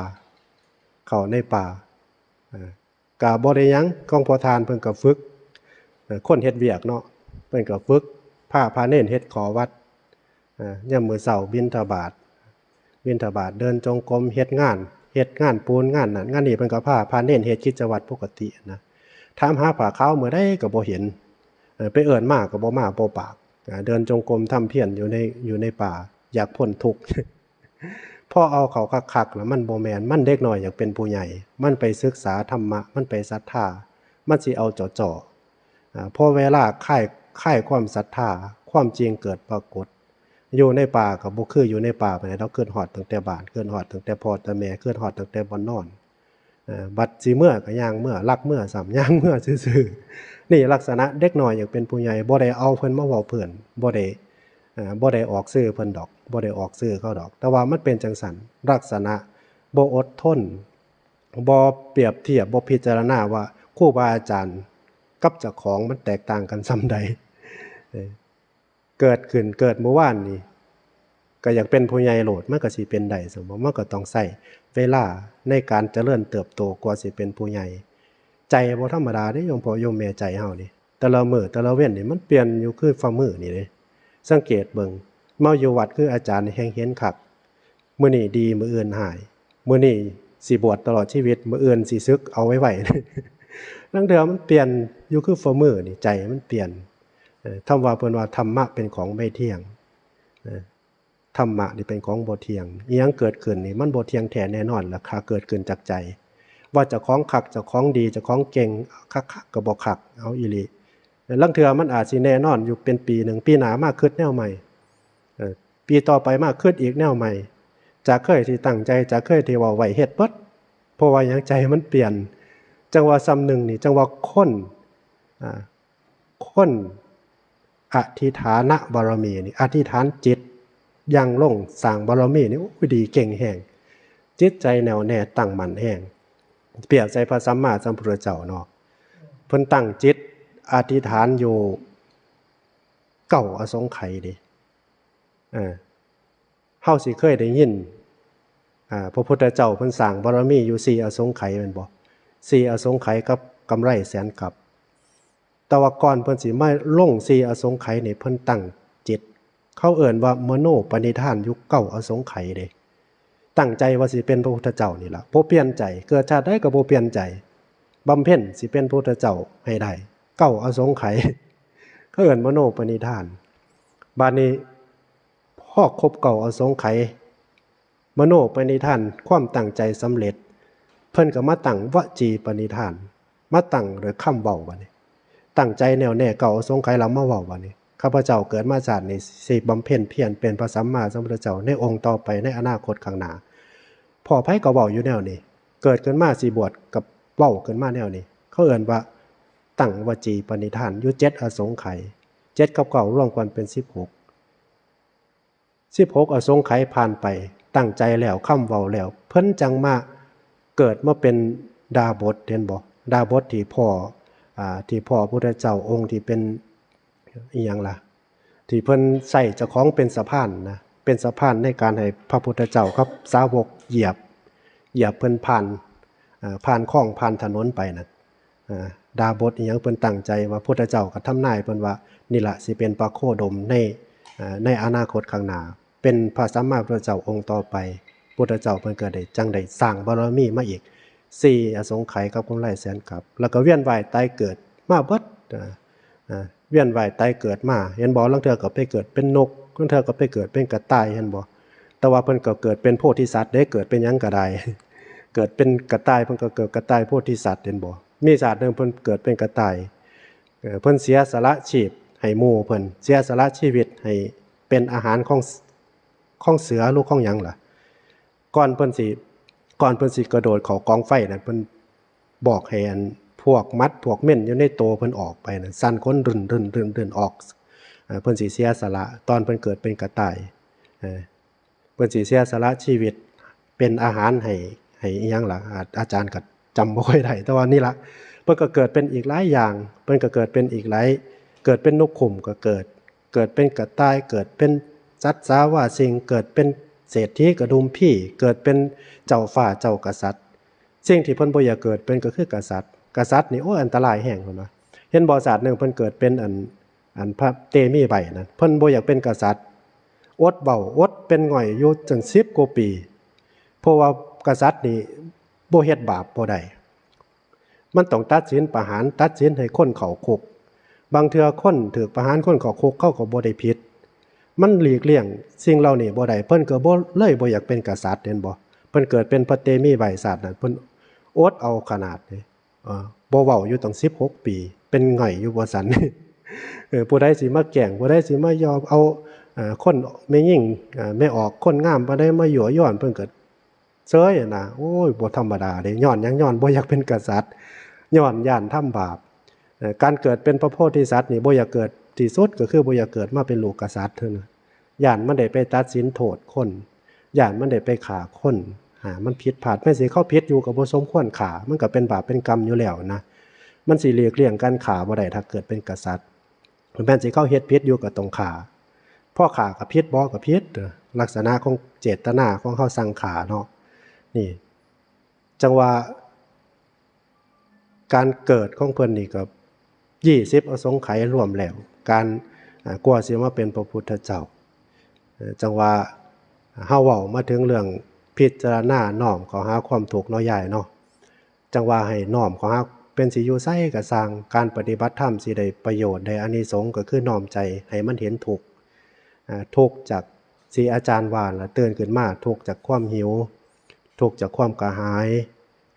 เข้าในป่า เออ ก็บ่ได้หยัง ของพ่อทานเพิ่นก็ฝึก เอ่อ คนเฮ็ดเวียกเนาะ เพิ่นก็ฝึกพาพระเณรเฮ็ดขอวัด เอ่อ ยามมื้อเช้าบิณฑบาต บิณฑบาต เดินจงกรม เฮ็ดงาน เฮ็ดงานปูน งานนั่นงานนี่ เพิ่นก็พาพระเณรเฮ็ดกิจวัตรปกตินะ ถามหาผ้าขาวมื้อใดก็บ่เห็น เอ่อ ไปเอิ้นมาก็บ่มา บ่ปาก อ่า เดินจงกรมทำเพียรอยู่ใน อยู่ในป่า อยากพ้นทุกข์ พอเอาเข้าคักๆ แล้วมันบ่แม่น มันเด็กน้อยอยากเป็นผู้ใหญ่ มันไปศึกษาธรรมะ มันไปศรัทธา มันสิเอาจ่อๆ อ่า พอเวลาคลาย คลายความศรัทธา ความจริงเกิดปรากฏ อยู่ในป่าก็บ่คืออยู่ในป่าปานใดดอก คิดฮอดตั้งแต่บ้าน คิดฮอดตั้งแต่พ่อแต่แม่ คิดฮอดตั้งแต่บ่อนนอน เอ่อ บัดสิเมือก็ย่างเมือ ลักเมือซ้ำ ย่างเมือซื่อๆ นี่ลักษณะเด็กน้อยอยากเป็นผู้ใหญ่ บ่ได้เอาเพิ่นมาเว้าเพิ่น บ่ได้ เอ่อ บ่ได้ออกชื่อเพิ่นดอก บ่ได้ออกชื่อเขาดอก แต่ว่ามันเป็นจั่งซั้น ลักษณะบ่อดทน บ่เปรียบเทียบ บ่พิจารณาว่าครูบาอาจารย์ กับเจ้าของมันแตกต่างกันส่ำใด เออ เกิดขึ้น เกิดเมื่อวานนี่ ก็อยากเป็นผู้ใหญ่โลด มันก็สิเป็นได้ซั่นบ่ มันก็ต้องใช้เวลาในการเจริญเติบโตกว่าสิเป็นผู้ใหญ่ ใจบ่ธรรมดาเด้ โยมพ่อโยมแม่ ใจเฮานี่ แต่ละมื้อแต่ละเว็นนี่มันเปลี่ยนอยู่คือฝ่ามื้อนี่เด้ สังเกตเบิ่ง มาอยู่วัดคืออาจารย์นี่แฮ่งเห็นคัก มื้อนี้ดี มื้ออื่นฮ้าย มื้อนี้สิบวชตลอดชีวิต มื้ออื่นสิสึก เอาไวๆ ลางเทื่อมันเปลี่ยนอยู่คือฝ่ามื้อนี่ ใจมันเปลี่ยน เอ่อ ธรรมะ เพิ่นว่าธรรมะเป็นของไม่เที่ยง เอ่อ ธรรมะนี่เป็นของบ่เที่ยง อิหยังเกิดขึ้นนี่มันบ่เที่ยงแท้แน่นอน ราคาเกิดขึ้นจากใจ ว่าเจ้าของคัก เจ้าของดี เจ้าของเก่ง คักๆ ก็บ่คัก เอาอีหลี ลางเทื่อมันอาจสิแน่นอนอยู่เป็นปีหนึ่ง ปีหน้ามาคิดแนวใหม่ เอ่อ ปีต่อไปมาคิดอีกแนวใหม่ จากเคยที่ตั้งใจ จากเคยที่เว้าไว้เฮ็ดเบิด เพราะว่าหยัง ใจมันเปลี่ยน จั่งว่าส่ำหนึ่งนี่ จั่งว่าคน อ่า คนอธิษฐานบารมีนี่ อธิษฐานจิต ยังลงสร้างบารมีนี่ โอ้ย ดีเก่งแฮง จิตใจแน่วแน่ตั้งมั่นแฮง เปรียบใส่พระสัมมาสัมพุทธเจ้าเนาะ เพิ่นตั้งจิตอธิษฐานอยู่เก้าอสงไขยเด้ เออ เฮาสิเคยได้ยิน อ่า พระพุทธเจ้าเพิ่นสร้างบารมีอยู่สี่อสงไขยแม่นบ่ สี่อสงไขยกับกำไรแสนกับ แต่ว่าก่อนเพิ่นสิมาลงสี่อสงไขยนี่ เพิ่นตั้งจิต เขาเอิ้นว่ามโนปณิธานอยู่เก้าอสงไขยเด้ ตั้งใจว่าสิเป็นพระพุทธเจ้านี่ล่ะ บ่เปลี่ยนใจ เกิดชาติใดก็บ่เปลี่ยนใจ บำเพ็ญสิเป็นพระพุทธเจ้าให้ได้ เก้าอสงไขย เขาเอิ้นมโนปณิธาน บาดนี้ พอครบเก้าอสงไขย มโนปณิธาน ความตั้งใจสำเร็จ เพิ่นก็มาตั้งวจีปณิธาน มาตั้งโดยคำเว้าบัดนี้ ตั้งใจแน่วแน่เก้าอสงไขยแล้วมาเว้าบัดนี้ ข้าพเจ้าเกิดมาชาตินี้สิบำเพ็ญเพียรเป็นพระสัมมาสัมพุทธเจ้าในองค์ต่อไปในอนาคตข้างหน้า พ้อไผก็เว้าอยู่แนวนี้ เกิดขึ้นมาสิบวชก็เว้าขึ้นมาแนวนี้ เขาเอิ้นว่าตั้งวจีปณิธานอยู่เจ็ดอสงไขย เจ็ดกับเก้ารวมกันเป็นสิบหก สิบหกอสงไขยผ่านไป ตั้งใจแล้ว คำเว้าแล้ว เพิ่นจั่งมาเกิดมาเป็นดาบส เห็นบ่ ดาบสที่พ่อ อ่า ที่พ่อพุทธเจ้าองค์ที่เป็น อิหยังล่ะ ที่เพิ่นใช้เจ้าของเป็นสะพานนะ เป็นสะพานในการให้พระพุทธเจ้ากับสาวกเหยียบ เหยียบเพิ่นผ่าน อ่า ผ่านคลอง ผ่านถนนไปนะ อ่า ดาบสอิหยัง เพิ่นตั้งใจว่า พุทธเจ้าก็ทำนายเพิ่นว่า นี่ล่ะสิเป็นพระโคดมใน อ่า ในอนาคตข้างหน้า เป็นพระสัมมาพุทธเจ้าองค์ต่อไป พุทธเจ้าเพิ่นก็ได้ จั่งได้สร้างบารมีมาอีกสี่อสงไขยกับกำไรแสนกับ แล้วก็เวียนว่ายตายเกิดมาเบิด อ่า อ่า เวียนว่ายตายเกิดมา เห็นบ่ ลางเทื่อก็ไปเกิดเป็นนก ลางเทื่อก็ไปเกิดเป็นกระต่าย เห็นบ่ แต่ว่าเพิ่นก็เกิดเป็นโพธิสัตว์เด้ เกิดเป็นหยังก็ได้ เกิดเป็นกระต่าย เพิ่นก็เกิดกระต่ายโพธิสัตว์ เห็นบ่ มีชาติหนึ่งเพิ่นเกิดเป็นกระต่าย เอ่อ เพิ่นเสียสละชีพให้หมู่เพิ่น เสียสละชีวิตให้เป็นอาหารของ ของเสือหรือของหยังล่ะ ก่อนเพิ่นสิ ก่อนเพิ่นสิกระโดดเข้ากองไฟนั่น เพิ่นบอกให้อันพวกหมัดพวกเม่นอยู่ในโตเพิ่นออกไปนั่น สั่นขนรื่นๆๆๆ ออก เอ่อ เพิ่นสิเสียสละ ตอนเพิ่นเกิดเป็นกระต่าย เอ่อ เพิ่นสิเสียสละชีวิตเป็นอาหารให้ ให้อิหยังล่ะ อา อาจารย์ก็จำบ่ค่อยได้ แต่ว่านี่ล่ะ เพิ่นก็เกิดเป็นอีกหลายอย่าง เพิ่นก็เกิดเป็นอีกหลาย เกิดเป็นนกขุ่มก็เกิด เกิดเป็นกระต่าย เกิดเป็นสัตว์สาว่าสิ่ง เกิดเป็นเศรษฐีกระดุมพี้ เกิดเป็นเจ้าฟ้าเจ้ากษัตริย์ สิ่งที่เพิ่นบ่อยากเกิดเป็นก็คือกษัตริย์ กษัตริย์นี่ โอ้ย อันตรายแฮง เพิ่นว่า เห็นบ่ ชาติหนึ่งเพิ่นเกิดเป็นอัน อันพระเตมีใบนั้น เพิ่นบ่อยากเป็นกษัตริย์ อดเว้า อดเป็นง่อยอยู่จั่งสิบกว่าปี เพราะว่ากษัตริย์นี่บ่เฮ็ดบาปบ่ได้ มันต้องตัดสินประหาร ตัดสินให้คนเข้าคุก บางเทื่อคนถูกประหาร คนเข้าคุก เขาก็บ่ได้ผิด มันหลีกเลี่ยงสิ่งเหล่านี้บ่ได้ เพิ่นก็บ่ เลยบ่อยากเป็นกษัตริย์ เห็นบ่ เพิ่นเกิดเป็นพระเตมีใบชาตินั้น เพิ่นอดเอาขนาดนี้ เอ่อ บ่เว้าอยู่ตั้งสิบหกปี เป็นง่อยอยู่ว่าซั่น เออ ผู้ใดสิมาแกล้ง ผู้ใดสิมายอมเอา เอ่อ คนแม่หญิง เอ่อ แม่ออก คนงามปานใดมายั่วยวน เพิ่นก็เซยอะนะ โอ้ย บ่ธรรมดาเด้ ย้อนหยัง ย้อนบ่อยากเป็นกษัตริย์ ย้อนย้านทำบาป เอ่อ การเกิดเป็นพระโพธิสัตว์นี่บ่อยากเกิด ที่สุดก็คือบ่อยากเกิดมาเป็นลูกกษัตริย์เท่านั้น ย้านมันได้ไปตัดสินโทษคน ย้านมันได้ไปฆ่าคน อ่า มันผิดพลาด แม้สิเขาผิดอยู่ก็บ่สมควรฆ่า มันก็เป็นบาปเป็นกรรมอยู่แล้วนะ มันสิหลีกเลี่ยงการฆ่าบ่ได้ ถ้าเกิดเป็นกษัตริย์ แม่นสิเขาเฮ็ดผิดอยู่ก็ต้องฆ่า พอฆ่าก็ผิด บ่ก็ผิด ลักษณะของเจตนาของเขาสั่งฆ่าเนาะ นี่ จังว่า การเกิดของเพิ่นนี่ก็ยี่สิบอสงไขยรวมแล้ว การ อ่า กว่าสิมาเป็นพระพุทธเจ้า เอ่อ จังว่าเฮาเว้ามาถึงเรื่องพิจารณาน้อมเข้าหาความทุกข์เนาะยายเนาะ จังว่าให้น้อมเข้าหา เป็นสิอยู่ไสก็ซ่าง การปฏิบัติธรรมสิได้ประโยชน์ได้อานิสงส์ก็คือน้อมใจให้มันเห็นทุกข์ อ่า ทุกข์จาก ที่อาจารย์ว่าล่ะ ตื่นขึ้นมา ทุกข์จากความหิว ทุกข์จากความกระหาย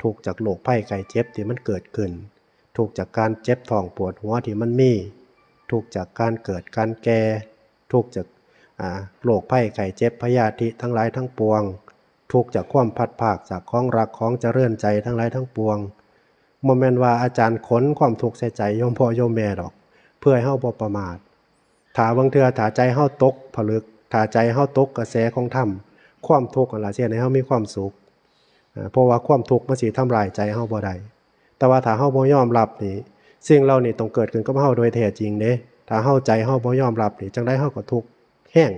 ทุกข์จากโรคภัยไข้เจ็บที่มันเกิดขึ้น ทุกข์จากการเจ็บท้องปวดหัวที่มันมี ทุกข์จากการเกิดการแก่ ทุกข์จาก อ่า โรคภัยไข้เจ็บพยาธิทั้งหลายทั้งปวง ทุกข์จากความพลัดพรากจากของรักของเจริญใจทั้งหลายทั้งปวง บ่แม่นว่าอาจารย์ขนความทุกข์ใส่ใจโยมพ่อโยมแม่ดอก เพื่อให้เฮาบ่ประมาท ถ้าบางเทื่อถ้าใจเฮาตกผลึก ถ้าใจเฮาตกกระแสของธรรม ความทุกข์นั่นล่ะสิเฮ็ดให้เฮามีความสุข อ่า เพราะว่าความทุกข์มันสิทำลายใจเฮาบ่ได้ แต่ว่าถ้าเฮาบ่ยอมรับนี่ สิ่งเหล่านี้ต้องเกิดขึ้นกับเฮาโดยแท้จริงเด้ ถ้าเฮาใจเฮาบ่ยอมรับนี่ จั่งใดเฮาก็ทุกข์แฮง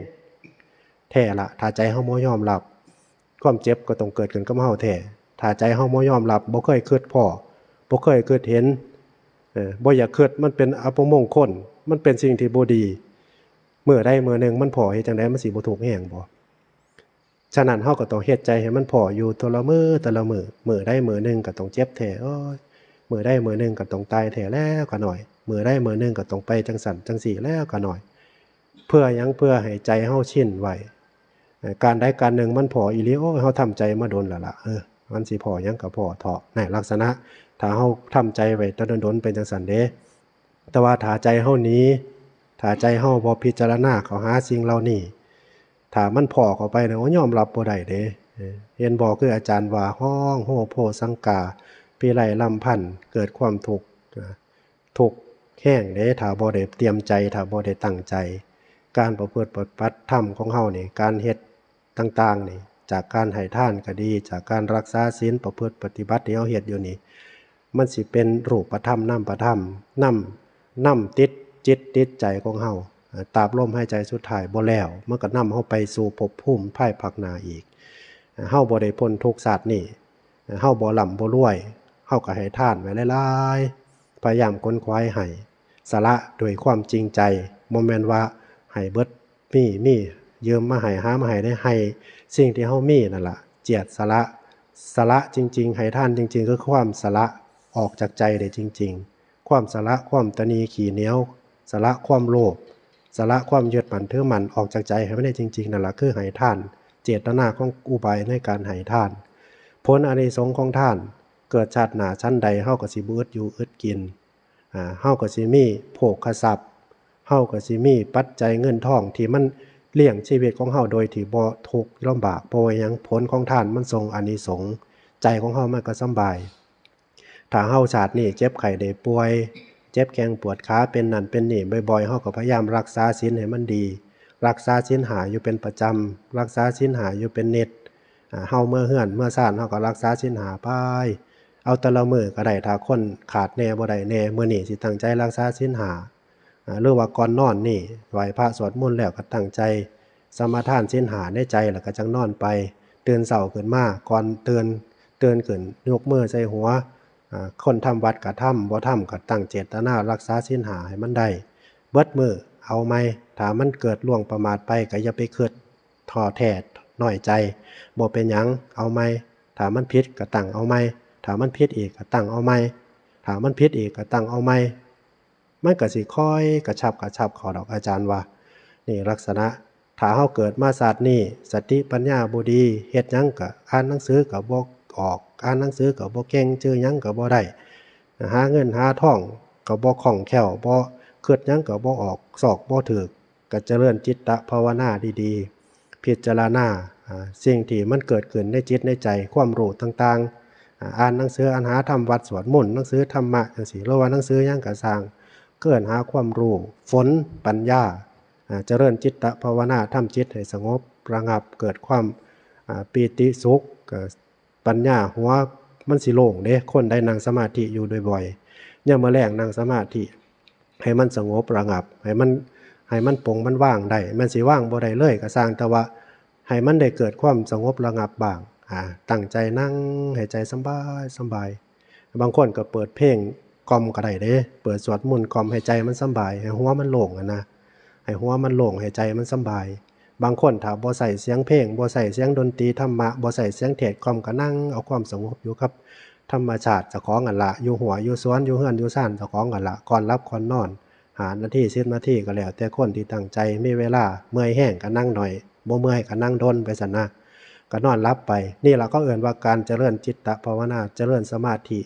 แท้ละ ถ้าใจเฮาบ่ยอมรับ ความเจ็บก็ต้องเกิดขึ้นกับเฮาแท้ ถ้าใจเฮาบ่ยอมรับ บ่เคยคิดพ้อ บ่เคยคิดเห็น เออ บ่อยากคิด มันเป็นอัปมงคล มันเป็นสิ่งที่บ่ดี มื้อใดมื้อหนึ่งมันพ้อ เฮ็ดจั่งใดมันสิบ่ทุกข์แฮงบ่ ฉะนั้นเฮาก็ต้องเฮ็ดใจให้มันพ้ออยู่แต่ละมื้อแต่ละมื้อ มื้อใดมื้อหนึ่งก็ต้องเจ็บแท้ โอ้ย มื้อใดมื้อหนึ่งก็ต้องตายแท้แล้วข้าน้อย มื้อใดมื้อหนึ่งก็ต้องไปจั่งซั้นจั่งซี้แล้วข้าน้อย เพื่อหยัง เพื่อให้ใจเฮาชินไว้ เอ่อ การใดการหนึ่งมันพ้ออีหลี โอ้ย เฮาทำใจมาโดนแล้วล่ะ เออ มันสิพ้อหยังก็พ้อเถาะ ในลักษณะ ถ้าเฮาทำใจไว้แต่โดนๆ เป็นจั่งซั้นเด้ แต่ว่าถ้าใจเฮาหนี ถ้าใจเฮาบ่พิจารณาเข้าหาสิ่งเหล่านี้ ถ้ามันพ้อเข้าไปเนี่ย โอ้ย ยอมรับบ่ได้เด้ เออ เห็นบ่ คืออาจารย์ว่า ฮ้องโฮโพสังกา พิไรรำพัน เกิดความทุกข์ ทุกข์แฮงเด้ ถ้าบ่ได้เตรียมใจ ถ้าบ่ได้ตั้งใจ การประพฤติปฏิบัติธรรมของเฮานี่ การเฮ็ดต่างๆนี่ จากการให้ทานก็ดี จากการรักษาศีล ประพฤติปฏิบัติที่เฮาเฮ็ดอยู่นี่ มันสิเป็นรูปธรรมนามธรรม นำ นำติดจิตติดใจของเฮา เอ่อ ตราบลมหายใจสุดท้ายบ่แล้ว มันก็นำเฮาไปสู่ภพภูมิภายภาคหน้าอีก เฮาบ่ได้พ้นทุกข์ชาตินี้ เฮาบ่ร่ำบ่รวย เฮาก็ให้ทานไว้หลายๆ พยายามขนขวายให้ สละด้วยความจริงใจ บ่แม่นว่าให้เบิด มี มี ยืมมาให้ หามาให้เด้ ให้สิ่งที่เฮามีนั่นล่ะ เจียดสละ สละจริงๆ ให้ทานจริงๆ คือความสละออกจากใจได้จริงๆ ความสละความตนีขี้เหนียว สละความโลภ สละความยึดมั่นถือมั่นออกจากใจให้มันได้จริงๆ นั่นล่ะ คือให้ทาน เจตนาของอุบายในการให้ทาน ผลอานิสงส์ของทาน เกิดชาติหน้าชั้นใด เฮาก็สิบ่อึดอยู่อึดกิน อ่า เฮาก็สิมีโภคทรัพย์ เฮาก็สิมีปัจจัยเงินทองที่มันเลี้ยงชีวิตของเฮาโดยที่บ่ทุกข์ลำบาก เพราะว่าหยัง ผลของทานมันส่งอานิสงส์ ใจของเฮามันก็สำบาย ถ้าเฮาชาตินี้เจ็บไข้ได้ป่วย เจ็บแข้งปวดขา เป็นนั่นเป็นนี่บ่อยๆ เฮาก็พยายามรักษาศีลให้มันดี รักษาศีลห้าอยู่เป็นประจำ รักษาศีลห้าอยู่เป็นนิด อ่า เฮาเมือเฮือนเมือซาน เฮาก็รักษาศีลห้าไป เอาแต่ละมื้อก็ได้ ถ้าคนขาดแน่บ่ได้แน่ มื้อนี้สิตั้งใจรักษาศีลห้า อ่า หรือว่าก่อนนอนนี่ ไหว้พระสวดมนต์แล้วก็ตั้งใจสมาทานศีลห้าในใจ แล้วก็จั่งนอนไป ตื่นเช้าขึ้นมา ก่อนตื่น ตื่นขึ้น ยกมือใส่หัว อ่า คนทำวัตรก็ทำ บ่ทำก็ตั้งเจตนารักษาศีลห้าให้มันได้ เบิดมื้อ เอาใหม่ ถ้ามันเกิดล่วงประมาทไปก็อย่าไปคิด ท้อแท้ น้อยใจ บ่เป็นหยัง เอาใหม่ ถ้ามันผิดก็ตั้งเอาใหม่ ถ้ามันผิดอีกก็ตั้งเอาใหม่ ถ้ามันผิดอีกก็ตั้งเอาใหม่ มันก็สิค่อยกระชับกระชับเข้าดอก อาจารย์ว่า นี่ลักษณะ ถ้าเฮาเกิดมาชาตินี้ สติปัญญาบ่ดี เฮ็ดหยังก็ อ่านหนังสือก็บ่ออก อ่านหนังสือก็บ่เก่ง จื่อหยังก็บ่ได้ หาเงินหาทองก็บ่คล่องแคล่ว บ่ คิดหยังก็บ่ออก ซอกบ่ถืก ก็เจริญจิตตภาวนาดีๆ พิจารณา อ่า สิ่งที่มันเกิดขึ้นในจิตในใจ ความรู้ต่างๆ อ่า อ่านหนังสือ อ่านหาธรรมวัด สวดมนต์ หนังสือธรรมะจั่งซี้ หรือว่าหนังสือหยังก็ซ่าง เอิ้นหาความรู้ ฝนปัญญา อ่า เจริญจิตตภาวนา ทำจิตให้สงบระงับ เกิดความ อ่า ปีติสุข ก็ ปัญญาหัวมันสิโล่งเด้ คนใดนั่งสมาธิอยู่บ่อย ยามมื้อแลงนั่งสมาธิ ให้มันสงบระงับ ให้มัน ให้มันปลงมันวางได้ แม่นสิวางบ่ได้เลยก็ซ่าง แต่ว่าให้มันได้เกิดความสงบระงับบ้าง อ่า ตั้งใจนั่งให้ใจสำบายสำบาย บางคนก็เปิดเพลงกล่อมก็ได้เด้ เปิดสวดมนต์กล่อมให้ใจมันสำบาย ให้หัวมันโล่งอะนะ ให้หัวมันโล่ง ให้ใจมันสำบาย บางคนถ้าบ่ใส่เสียงเพลง บ่ใส่เสียงดนตรีธรรมะ บ่ใส่เสียงเทศน์กล่อม ก็นั่งเอาความสงบอยู่กับธรรมชาติเจ้าของนั่นละ อยู่หัวอยู่สวน อยู่เฮือนอยู่ซานเจ้าของนั่นละ ก่อนหลับก่อนนอน ห้านาที สิบนาที ก็แล้วแต่คนที่ตั้งใจ มีเวลา เมื่อยแฮงก็นั่งหน่อย บ่เมื่อยก็นั่งดนไปซั้นนะ ก็นอนหลับไป นี่ล่ะเขาเอิ้นว่าการเจริญจิตตภาวนา เจริญสมาธิ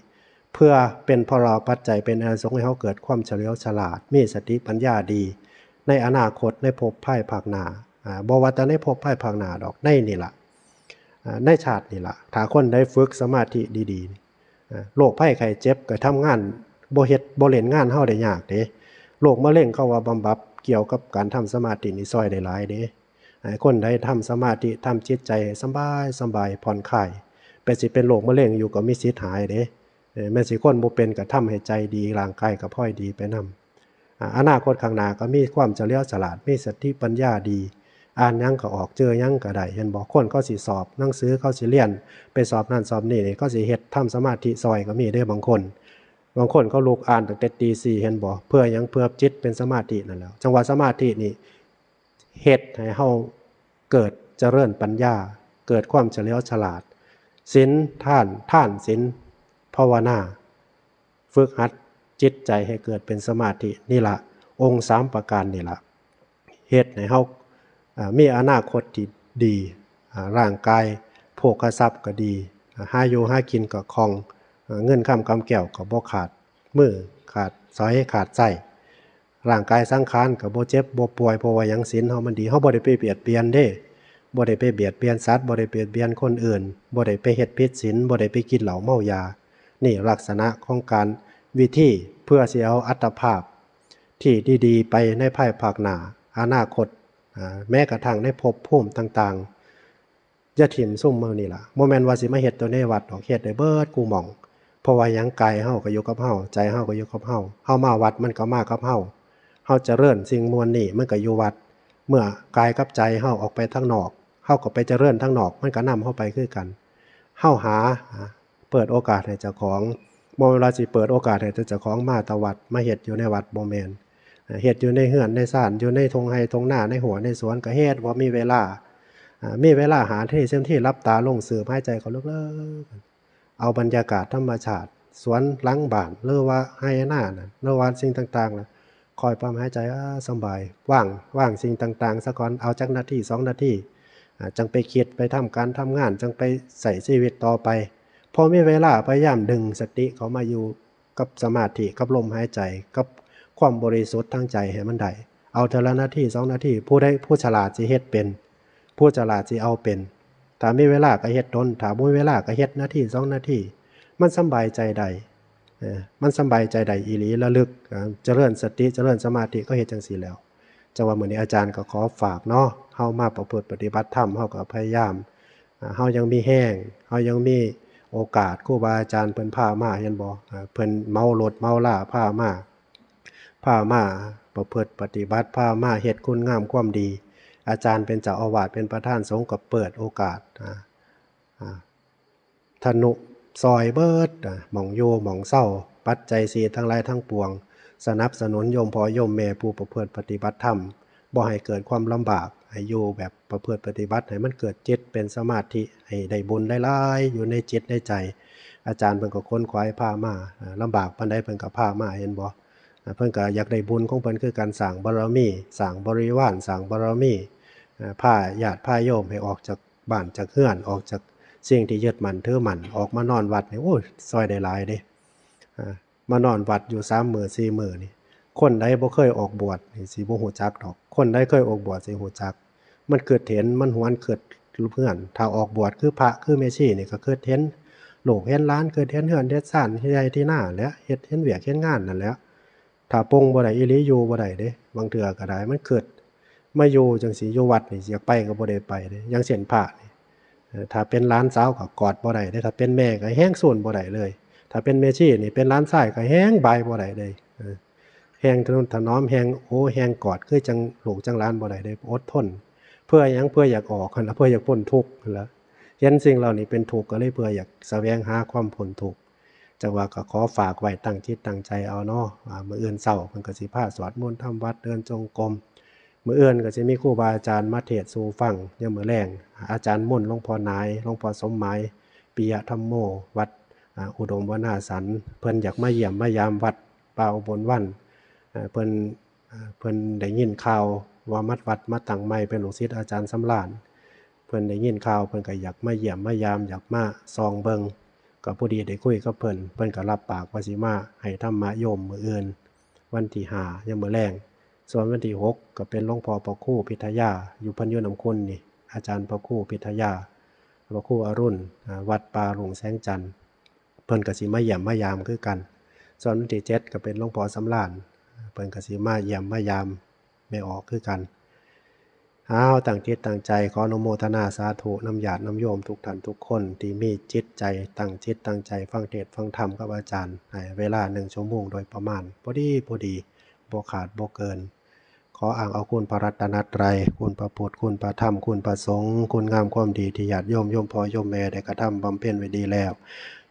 เพื่อเป็นพลปัจจัย เป็นอานิสงส์ให้เฮาเกิดความเฉลียวฉลาด มีสติปัญญาดี ในอนาคต ในภพภายภาคหน้า อ่า บ่ว่าแต่ในภพภายภาคหน้าดอก ในนี่ล่ะ อ่า ในชาตินี่ล่ะ ถ้าคนใดฝึกสมาธิดีๆ นี่ อ่า โรคภัยไข้เจ็บก็ทำงาน บ่เฮ็ด บ่เล่นงานเฮาได้ยากเด้ โรคมะเร็งเขาว่าบำบัดเกี่ยวกับการทำสมาธินี่ซ่อยได้หลายเด้ ให้คนใดทำสมาธิ ทำจิตใจให้สำบายสำบาย ผ่อนคลาย แปดสิบ เป็นโรคมะเร็งอยู่ก็มีสิทธิ์หายเด้ เออ แม่นสิคนบ่เป็นก็ทำให้ใจดี ร่างกายก็พลอยดีไปนำ อ่า อนาคตข้างหน้าก็มีความเฉลียวฉลาด มีสติปัญญาดี อ่านหยังก็ออก เจอหยังก็ได้ เห็นบ่ คนเขาสิสอบหนังสือ เขาสิเรียน ไปสอบนั่นสอบนี่นี่ เขาสิเฮ็ดทำสมาธิซ่อยก็มีเด้บางคน บางคนเขาลุกอ่านตั้งแต่ตีสี่ เห็นบ่ เพื่อหยัง เพื่อจิตเป็นสมาธินั่นแหละ จั่งว่าสมาธินี่ เฮ็ดให้เฮาเกิดเจริญปัญญา เกิดความเฉลียวฉลาด ศีล ทาน ทาน ศีล ภาวนา ฝึกหัดจิตใจให้เกิดเป็นสมาธิ นี่ละ องค์สามประการนี่ละ เฮ็ดให้เฮา อ่า มีอนาคตที่ดี อ่า ร่างกาย โภคทรัพย์ก็ดี อ่า หาอยู่หากินก็คล่อง อ่า เงินคำกำแก้วก็บ่ขาดมือ ขาดสอย ขาดไส้ ร่างกายสังขารก็บ่เจ็บบ่ป่วย เพราะว่าหยัง ศีลเฮามันดี เฮาบ่ได้ไปเบียดเบียนเด้ บ่ได้ไปเบียดเบียนสัตว์ บ่ได้เบียดเบียนคนอื่น บ่ได้ไปเฮ็ดผิดศีล บ่ได้ไปกินเหล้าเมายา นี่ลักษณะของการ วิธีเพื่อสิเอาอัตภาพที่ดีๆ ไปในภายภาคหน้า อนาคต อ่า แม้กระทั่งในภพภูมิต่างๆ อย่าถิ่มซุมเฮานี่ล่ะ บ่แม่นว่าสิมาเฮ็ดแต่ในวัดดอก เฮ็ดได้เบิดกูหม่อง เพราะว่าหยัง กายเฮาก็อยู่กับเฮา ใจเฮาก็อยู่กับเฮา เฮามาวัดมันก็มากับเฮา เฮาเจริญสิ่งมวลนี้มันก็อยู่วัด เมื่อกายกับใจเฮาออกไปทางนอก เฮาก็ไปเจริญทางนอก มันก็นำเฮาไปคือกัน เฮาหา เปิดโอกาสให้เจ้าของ บ่แม่นว่าสิเปิดโอกาสให้แต่เจ้าของมาแต่วัด มาเฮ็ดอยู่ในวัด บ่แม่น เฮ็ดอยู่ในเฮือนในซาน อยู่ในท่งไฮ่ท่งนา ในหัวในสวนก็เฮ็ด บ่มีเวลา อ่า มีเวลาหาที่เต็มที่ หลับตาลง สูดหายใจเข้าลึกๆ เอาบรรยากาศธรรมชาติ สวนหลังบ้าน หรือว่าไฮ่นาน่ะ หรือว่าสิ่งต่างๆน่ะ คอยปั๊มหายใจ อ่า สำบาย ว่าง ว่างสิ่งต่างๆซะก่อน เอาจักนาที สองนาที อ่า จั่งไปคิด ไปทำการทำงาน จั่งไปใช้ชีวิตต่อไป พอมีเวลา พยายามดึงสติเข้ามาอยู่กับสมาธิ กับลมหายใจ กับความบริสุทธิ์ทางใจให้มันได้ เอาเทื่อละนาที สอง นาที ผู้ใด ผู้ฉลาดสิเฮ็ดเป็น ผู้ฉลาดสิเอาเป็น ถ้ามีเวลาก็เฮ็ดดน ถ้าบ่มีเวลาก็เฮ็ดนาที สอง นาที มันสำบายใจได้ เออ มันสำบายใจได้อีหลี ระลึก อ่า เจริญสติ เจริญสมาธิ ก็เฮ็ดจั่งซี้แหล้ว จั่งว่ามื้อนี้อาจารย์ก็ขอฝากเนาะ เฮามาประพฤติปฏิบัติธรรม เฮาก็พยายาม อ่า เฮายังมีแฮง เฮายังมีโอกาส ครูบาอาจารย์เพิ่นพามา เห็นบ่ อ่า เพิ่นเหมารถเหมาลาพามา พามาประพฤติปฏิบัติ พามาเฮ็ดคุณงามความดี อาจารย์เป็นเจ้าอาวาส เป็นประธานสงฆ์ก็เปิดโอกาส อ่า อ่า ทนุซอยเบิด อ่า หม่องอยู่หม่องเซา ปัจจัยสี่ทั้งหลายทั้งปวง สนับสนุนโยมพ่อโยมแม่ผู้ประพฤติปฏิบัติธรรม บ่ให้เกิดความลำบาก ให้อยู่แบบประพฤติปฏิบัติ ให้มันเกิดจิตเป็นสมาธิ ให้ได้บุญหลายๆ อยู่ในจิตในใจ อาจารย์เพิ่นก็ขนขวายพามา อ่า ลำบากปานใดเพิ่นก็พามา เห็นบ่ อ่า เพิ่นก็อยากได้บุญของเพิ่นคือกัน สร้างบารมี สร้างบริวาร สร้างบารมี อ่า พาญาติพาโยมให้ออกจากบ้านจากเฮือน ออกจากสิ่งที่ยึดมั่นถือมั่น ออกมานอนวัดนี่ โอ้ย ซ่อยได้หลายเด้ อ่า มานอนวัดอยู่สามมื้อสี่มื้อนี่ คนใดบ่เคยออกบวชนี่สิบ่ฮู้จักดอก คนใดเคยออกบวชสิฮู้จัก มันคิดเห็น มันหวนคิดเฮือน ถ้าออกบวชคือพระคือแม่ชีนี่ก็คิดเห็นลูกเห็นหลาน คิดเห็นเฮือนเฮ็ดซาน เฮ็ดไร่เฮ็ดนาแหละ เฮ็ด เห็นเวียกเห็นงานนั่นแหละ ถ้าปลงบ่ได้อีหลี อยู่บ่ได้เด้ บางเทื่อก็ได้ มันคิด มาอยู่จั่งซี้ อยู่วัดนี่อยากไปก็บ่ได้ไปเด้ อย่างเช่นพระนี่ เอ่อ ถ้าเป็นหลานสาวก็กอดบ่ได้เด้ ถ้าเป็นแม่ก็แฮงสูนบ่ได้เลย ถ้าเป็นแม่ชีนี่เป็นหลานชายก็แฮงบ่ายบ่ได้เลย เออ แฮงทะนุถนอม แฮงโอ้ แฮงกอด คือจั่งลูกจั่งหลานบ่ได้เลย อดทน เพื่อหยัง เพื่ออยากออกหั่นล่ะ เพื่ออยากพ้นทุกข์หั่นล่ะ เห็นสิ่งเหล่านี้เป็นทุกข์ ก็เลยเพื่ออยากแสวงหาความพ้นทุกข์ จั่งว่าก็ขอฝากไว้ ตั้งจิตตั้งใจเอาเนาะ อ่า มื้ออื่นเช้าเพิ่นก็สิพาสวดมนต์ทำวัตร เดินจงกรม มื้ออื่นก็สิมีครูบาอาจารย์มาเทศน์สู่ฟัง ยามมื้อแลง อาจารย์มนต์ หลวงพ่อหนาย หลวงพ่อสมหมาย ปิยะธัมโม วัด อ่า อุดมวนาสันต์ เพิ่นอยากมาเยี่ยมมายามวัดป่าอุบลวรรณ อ่า เพิ่น อ่า เพิ่นได้ยินข่าวว่ามาวัดมาตั้งใหม่ เป็นลูกศิษย์อาจารย์สำราญ เพิ่นได้ยินข่าว เพิ่นก็อยากมาเยี่ยมมายาม อยากมาส่องเบิ่ง ก็พอดีได้คุยกับเพิ่น เพิ่นก็รับปากว่าสิมาให้ธรรมะโยมมื้ออื่น วันที่ห้า ยามมื้อแลง ส่วนวันที่หก ก็เป็นหลวงพ่อพระครูพิทยา อยู่พันอยู่น้ำคุณนี่ อาจารย์พระครูพิทยา พระครูอรุณ อ่า วัดป่าลุ่งแสงจันทน์ เพิ่นก็สิมาเยี่ยมมายามคือกัน ส่วนวันที่เจ็ด ก็เป็นหลวงพ่อสำราญ เพิ่นก็สิมาเยี่ยมมายามแม่ออกคือกัน เอา ตั้งจิตตั้งใจ ขออนุโมทนาสาธุนำญาตินำโยมทุกท่านทุกคนที่มีจิตใจตั้งจิตตั้งใจฟังเทศน์ฟังธรรมกับอาจารย์ ให้เวลาหนึ่งชั่วโมงโดยประมาณ พอดีพอดี บ่ขาดบ่เกิน ขออ้างเอาคุณพระรัตนตรัย คุณพระพุทธ คุณพระธรรม คุณพระสงฆ์ คุณงามความดีที่ญาติโยมโยมพ่อโยมแม่ได้กระทำบำเพ็ญไว้ดีแล้ว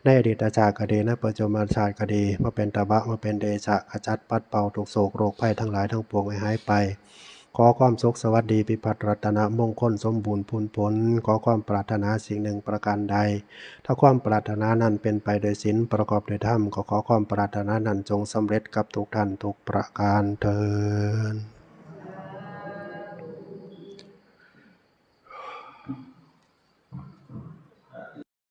ในอดีตชาติก็ดี ในปัจจุบันชาติก็ดี มาเป็นตบะ มาเป็นเดชะ ขจัดปัดเป่าทุกข์โศกโรคภัยทั้งหลายทั้งปวงให้หายไป ขอความสุขสวัสดีพิพัฒน์รัตนมงคลสมบูรณ์พูนผล ขอความปรารถนาสิ่งหนึ่งประการใด ถ้าความปรารถนานั้นเป็นไปโดยศีลประกอบโดยธรรม ก็ขอความปรารถนานั้นจงสำเร็จกับทุกท่านทุกประการเทอญ